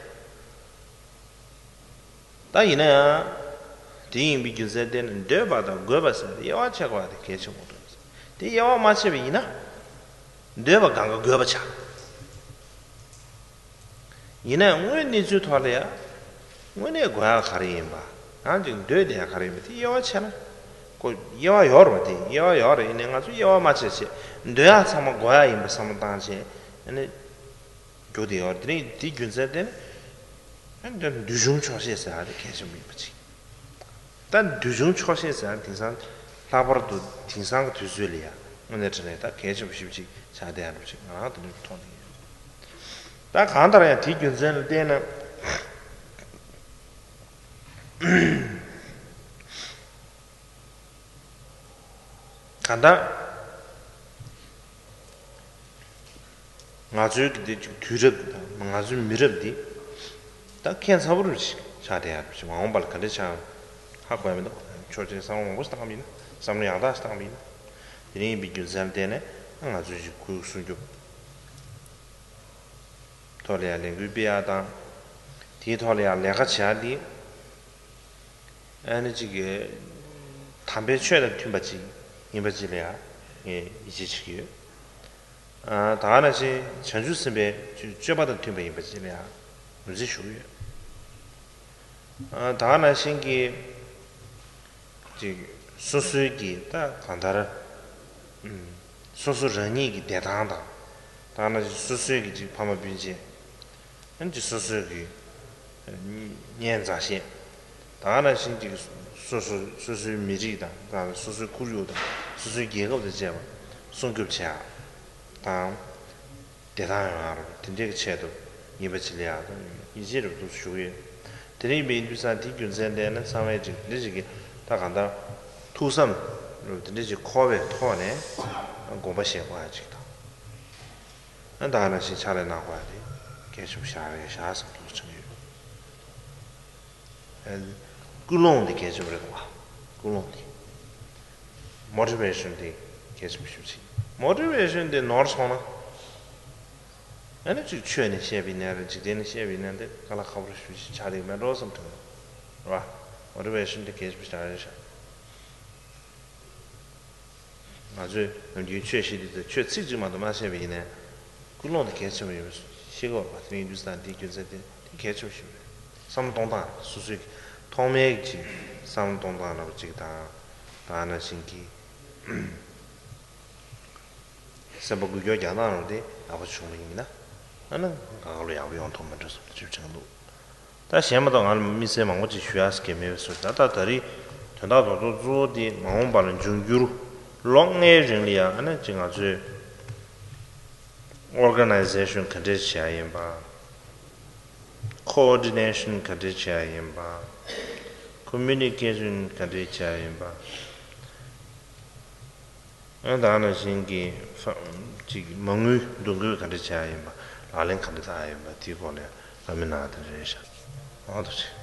ད་ཡིན་ན་ཡང་། དེ་ཡིན་པའི་རྒྱུ་མཚན་བརྟེན་ནས་འདོད་པ་དང་དགོས་པ་ཟེར་དབྱེ་བ་ཕྱེ་དགོས་པ་དེ་གལ་ཆེན་པོ་འདུག་དེ་དབྱེ་བ་མ་ཕྱེ་བ་ཡིན་ན། འདོད་པ་གང་ག་དགོས་པ་ཆགས། ཡིན་ན་ཡང་དངོས་གནས་ཚུལ་ཐོག་ལ་ཡང་། དངོས་གནས་དགོས་ཡག་ག་རེ་ཡིན་པ། ཡང་ཅིག་འདོད་དེ་ཡག་ག་རེ་ཡིན་པ་དེ་དབྱེ་བ་ཕྱེ་ན། ཁོ་དབྱེ་བ་ཡོད་རེད་པ། དེ་དབྱེ་བ་ཡོད་རེད། ཡིན་ནའི་ང་ཚོ་དབྱེ་བ་མ་ཕྱེ་བྱས་འདོད་ཡག་ཚང་མ་དགོས་ཡག་ཡིན་པ་བསམ་བློ་བཏང་བྱས་ཨ་ནི། རྒྱུ་དེ་ཡོད་རེད། དེ་རིང་དེའི་རྒྱུ་མཚན་དེ་ནི། འདོད་འདོད་ཆུང་ཆོག་ཤེས་ཟེར་ཡག་དེ་གལ་ཆེན་པོ་ཡིན་པ་ཅིག་ད་འདོད་ཆུང་ཆོག་ཤེས་ཟེར་ཡག་དེང་སང་ལྷག་པར་དུ་དེང་སང་གི་དུས་ཚོད་ལ་ཡ་དངོས་གནས་དྲང་གནས་ད་གལ་ཆེན་པོ་ཞེ་པོ་ཅིག་ཆགས་བསྡད་ཡག་འདྲ་པོ་ཅིག་ང་རང་དེ་འདྲ་མཐོང་གི་ཡོད། ད་གང་ལྟར་ཡང་དེའི་རྒྱུ་མཚན་ལ་བརྟེན་ནས། གང་ལྟར། ང་ཚོའི་གི་འདི་ཅིག་དུས་རབས་དང་ང་ཚོའི་མི་རབས་འདི་ད་ཁྱད་མཚར་པོ་རུ་ཞིག་ཆགས་བསྡད་ཡག་རུ་ཞིག་མ་འོངས་པ་ལ་ག་འདྲ་ཆགས་ཧ་གོ་ཡ་མི་འདུག་ཕྱོགས་གཅིག་བསམ་བློ་མང་པོ་ཞིག་བཏང་བ་ཡིན་ན། བསམ་བློ་ཡག་ཐག་ཞིག་བཏང་བ་ཡིན་ན། དེ་རིང་ཡིན་པའི་རྒྱུ་མཚན་ལ་བརྟེན་ནས་ང་ཚོའི་ཅིག་ཁོར་ཡུག་སྲུང་སྐྱོབ་ཐོག་ལ་ཡང་ལས་འགུལ་སྤེལ་ཡག་དང་། དེའི་ཐོག་ལ་ཡང་ལས་ཀ་བྱེད་ཡག་འདི། ཨ་ནི་གཅིག་གི་དམ་པའི་ཆོས་དང་མཐུན་པ་ཅིག་ཡིན་པ་ཅིག་ལ་ཡང་ངས་ཡིད་ཆེས་བྱེད་ཀྱི་ཡོད། ཨ་ད་ག་ནང་བཞིན་བྱང་ཆུབ་སེམས་དཔའི་སྤྱོད་པ་དང་མཐུན་པ་ཡིན་པ་ཅིག་ལ་ཡང་ངོས་འཛིན་ཞུ་གི་ཡོད། ཨ་ད་ག་ནང་བཞིན་གྱི་ཅིག་སོ་སོའི་གི་ད་གང་ལྟར་ཨམ་སོ་སོ་རང་ཉིད་ཀྱི་བདེ་ཐང་དང་། ད་ག་ནང་བཞིན་སོ་སོའི་གི་ཅིག་ཕ་མ་སྤུན་མཆེད། ཨ་ནི་སོ་སོའི་གི་གཉེན་མཛའ་བཤེས། ད་ག་ནང་བཞིན་གྱི་སོ་སོ་སོ་སོའི་མི་རིགས་དང་། ད་སོ་སོའི་ཁོར་ཡུག་དང་། སོ་སོའི་རྒྱལ་ཁབ་དང་བཅས་པ་སྲུང་སྐྱོབ་བྱེད་ཡག་དང་། བདེ་ཐང་ཡོང་ཡག་རེད། དེ་འདྲའི་གི་ཆེད་དུ་ཡིན་པ་ཅིག་ལ་ཡག་དང་ཡིད་ཆེས་རབ་ཏུ་ཞུ་གི་ཡོད། དེ་རིང་ཡིན་དུས་ཙང་དེའི་རྒྱུ་མཚན་བརྟེན་ནས་ཚང་མས་ཅིག་འདི་ཅིག་གི་ད་གང་ལྟར་ཐུགས་བསམ་རབ་དེ་འདྲ་ཅིག་འཁོར་བའི་ཐོག་ནས་དགོངས་པ་བཞེས་དགོས་ཡག་ཅིག་དང་། ཨ་ད་ག་ནང་བཞིན་ཕྱག་ལས་གནང་དགོས་ཡག་དེ་གལ་ཆེན་པོ་ཞིག་རེད་ཤག་བསམ་དུ་དྲན་གྱི་ཡོད། ཨ་ཀུན་སློང་དེ་གལ་ཆེན་པོ་རེད་འདུག་བ། ཀུན་སློང་དེ། མོ་ཊི་ཝེ་ཤན་དེ་གལ་ཆེན་པོ་ཞེ་པོ་ཅིག་མོ་ཊི་ཝེ་ཤན་དེ་ནོར་སོང་ན། ཨ་ནི་ཅིག་ཆོས་ནས་བཤད་པ་ཡིན་ན་རེད། འཇིག་རྟེན་ནས་བཤད་པ་ཡིན་ན་དེ་དཀའ་ལས་ཁག་པོ་ཞེ་པོ་ཅིག་ཆགས་བསྡད་ཀྱི་མེད་འགྲོ་བསམ་དྲན་གྱི་འདུག་རེད་བ། མོ་ཊི་ཝེ་ཤན་དེ་གལ་ཆེན་པོ་ཞིག་རེད་ཤག་ང་ཚོས་ནམ་རྒྱུན་ཆོས་བཤད་དུས་ཚོད་ཆོས་ཚིག་གཅིག་མ་གཏོགས་མ་བཤད་པ་ཡིན་ནའི། ཀུན་སློང་དེ་གལ་ཆེན་པོ་ཡིན་པ་ཤེས་དགོས་པ་དེ་ཡིན་དུས་ཙང་དེའི་རྒྱུ་མཚན་དེ་དེ་གལ་ཆེན་པོ་ཞིག་རེད། བསམ་བློ་གཏོང་སྟངས་རེད། སོ་སོའི་ཐོག་མའི་ཅིག་བསམ་བློ་གཏོང་སྟངས་འདྲ་པོ་ཅིག་དང་། ད་ག་ནང་བཞིན་གྱི་སེམས་པ་འགུལ་སྐྱོད་རྒྱག་སྟངས་རང་དེ་ཡག་པོ་བྱུང་བ་ཡིན་ན། ཨ་ནི་གང་ག་ལོ་ཡག་པོ་ཡོང་ཐུབ་མི་འགྲོ་བསམ་དུ་ཅིག་དྲན་འདུག་ད་གཞན་མ་གཏོགས་ང་ལ་དམིགས་བསལ་མང་པོ་ཅིག་ཞུ་ཡག་ཟེར་གྱི་མེད་པས་སོ། ད་ལྟ་ད་རེས་དོན་དག་རྡོག་རྡོག་གཙོ་བོ་དེ་མ་འོངས་པ་ལ་འབྱུང་འགྱུར་ལོ་ལྔའི་རིང་ལ་ཡང་ཨ་ནི་ཅིག་ང་ཚོས་ཨོར་ག་ནའི་ཟེ་ཤན་ག་འདྲས་བྱེད་ཡག་ཡིན་པ། ཁོ་ཨོར་ཌི་ནེ་ཤན་ག་འདྲས་བྱེད་ཡག་ཡིན་པ། ཁོ་མུ་ནི་ཀེ་ཤན་ག་འདྲས་བྱེད་ཡག་ཡིན་པ། ཨ་ད་ག་ནང་བཞིན་གྱི་ཅིག་མ་དངུལ་འདུ་འགོད་ག་འདྲ་བྱེད་ཡག་ཡིན་པ། ལག་ལེན་ག་འདྲ་བསྟར་ཡག་ཡིན་པ་དེའི་སྐོར་ནས་བཀའ་མོལ་གནང་ཡག་དེ་རེད་ཤག་ཨ་ཐུགས་རྗེ་ཆེ།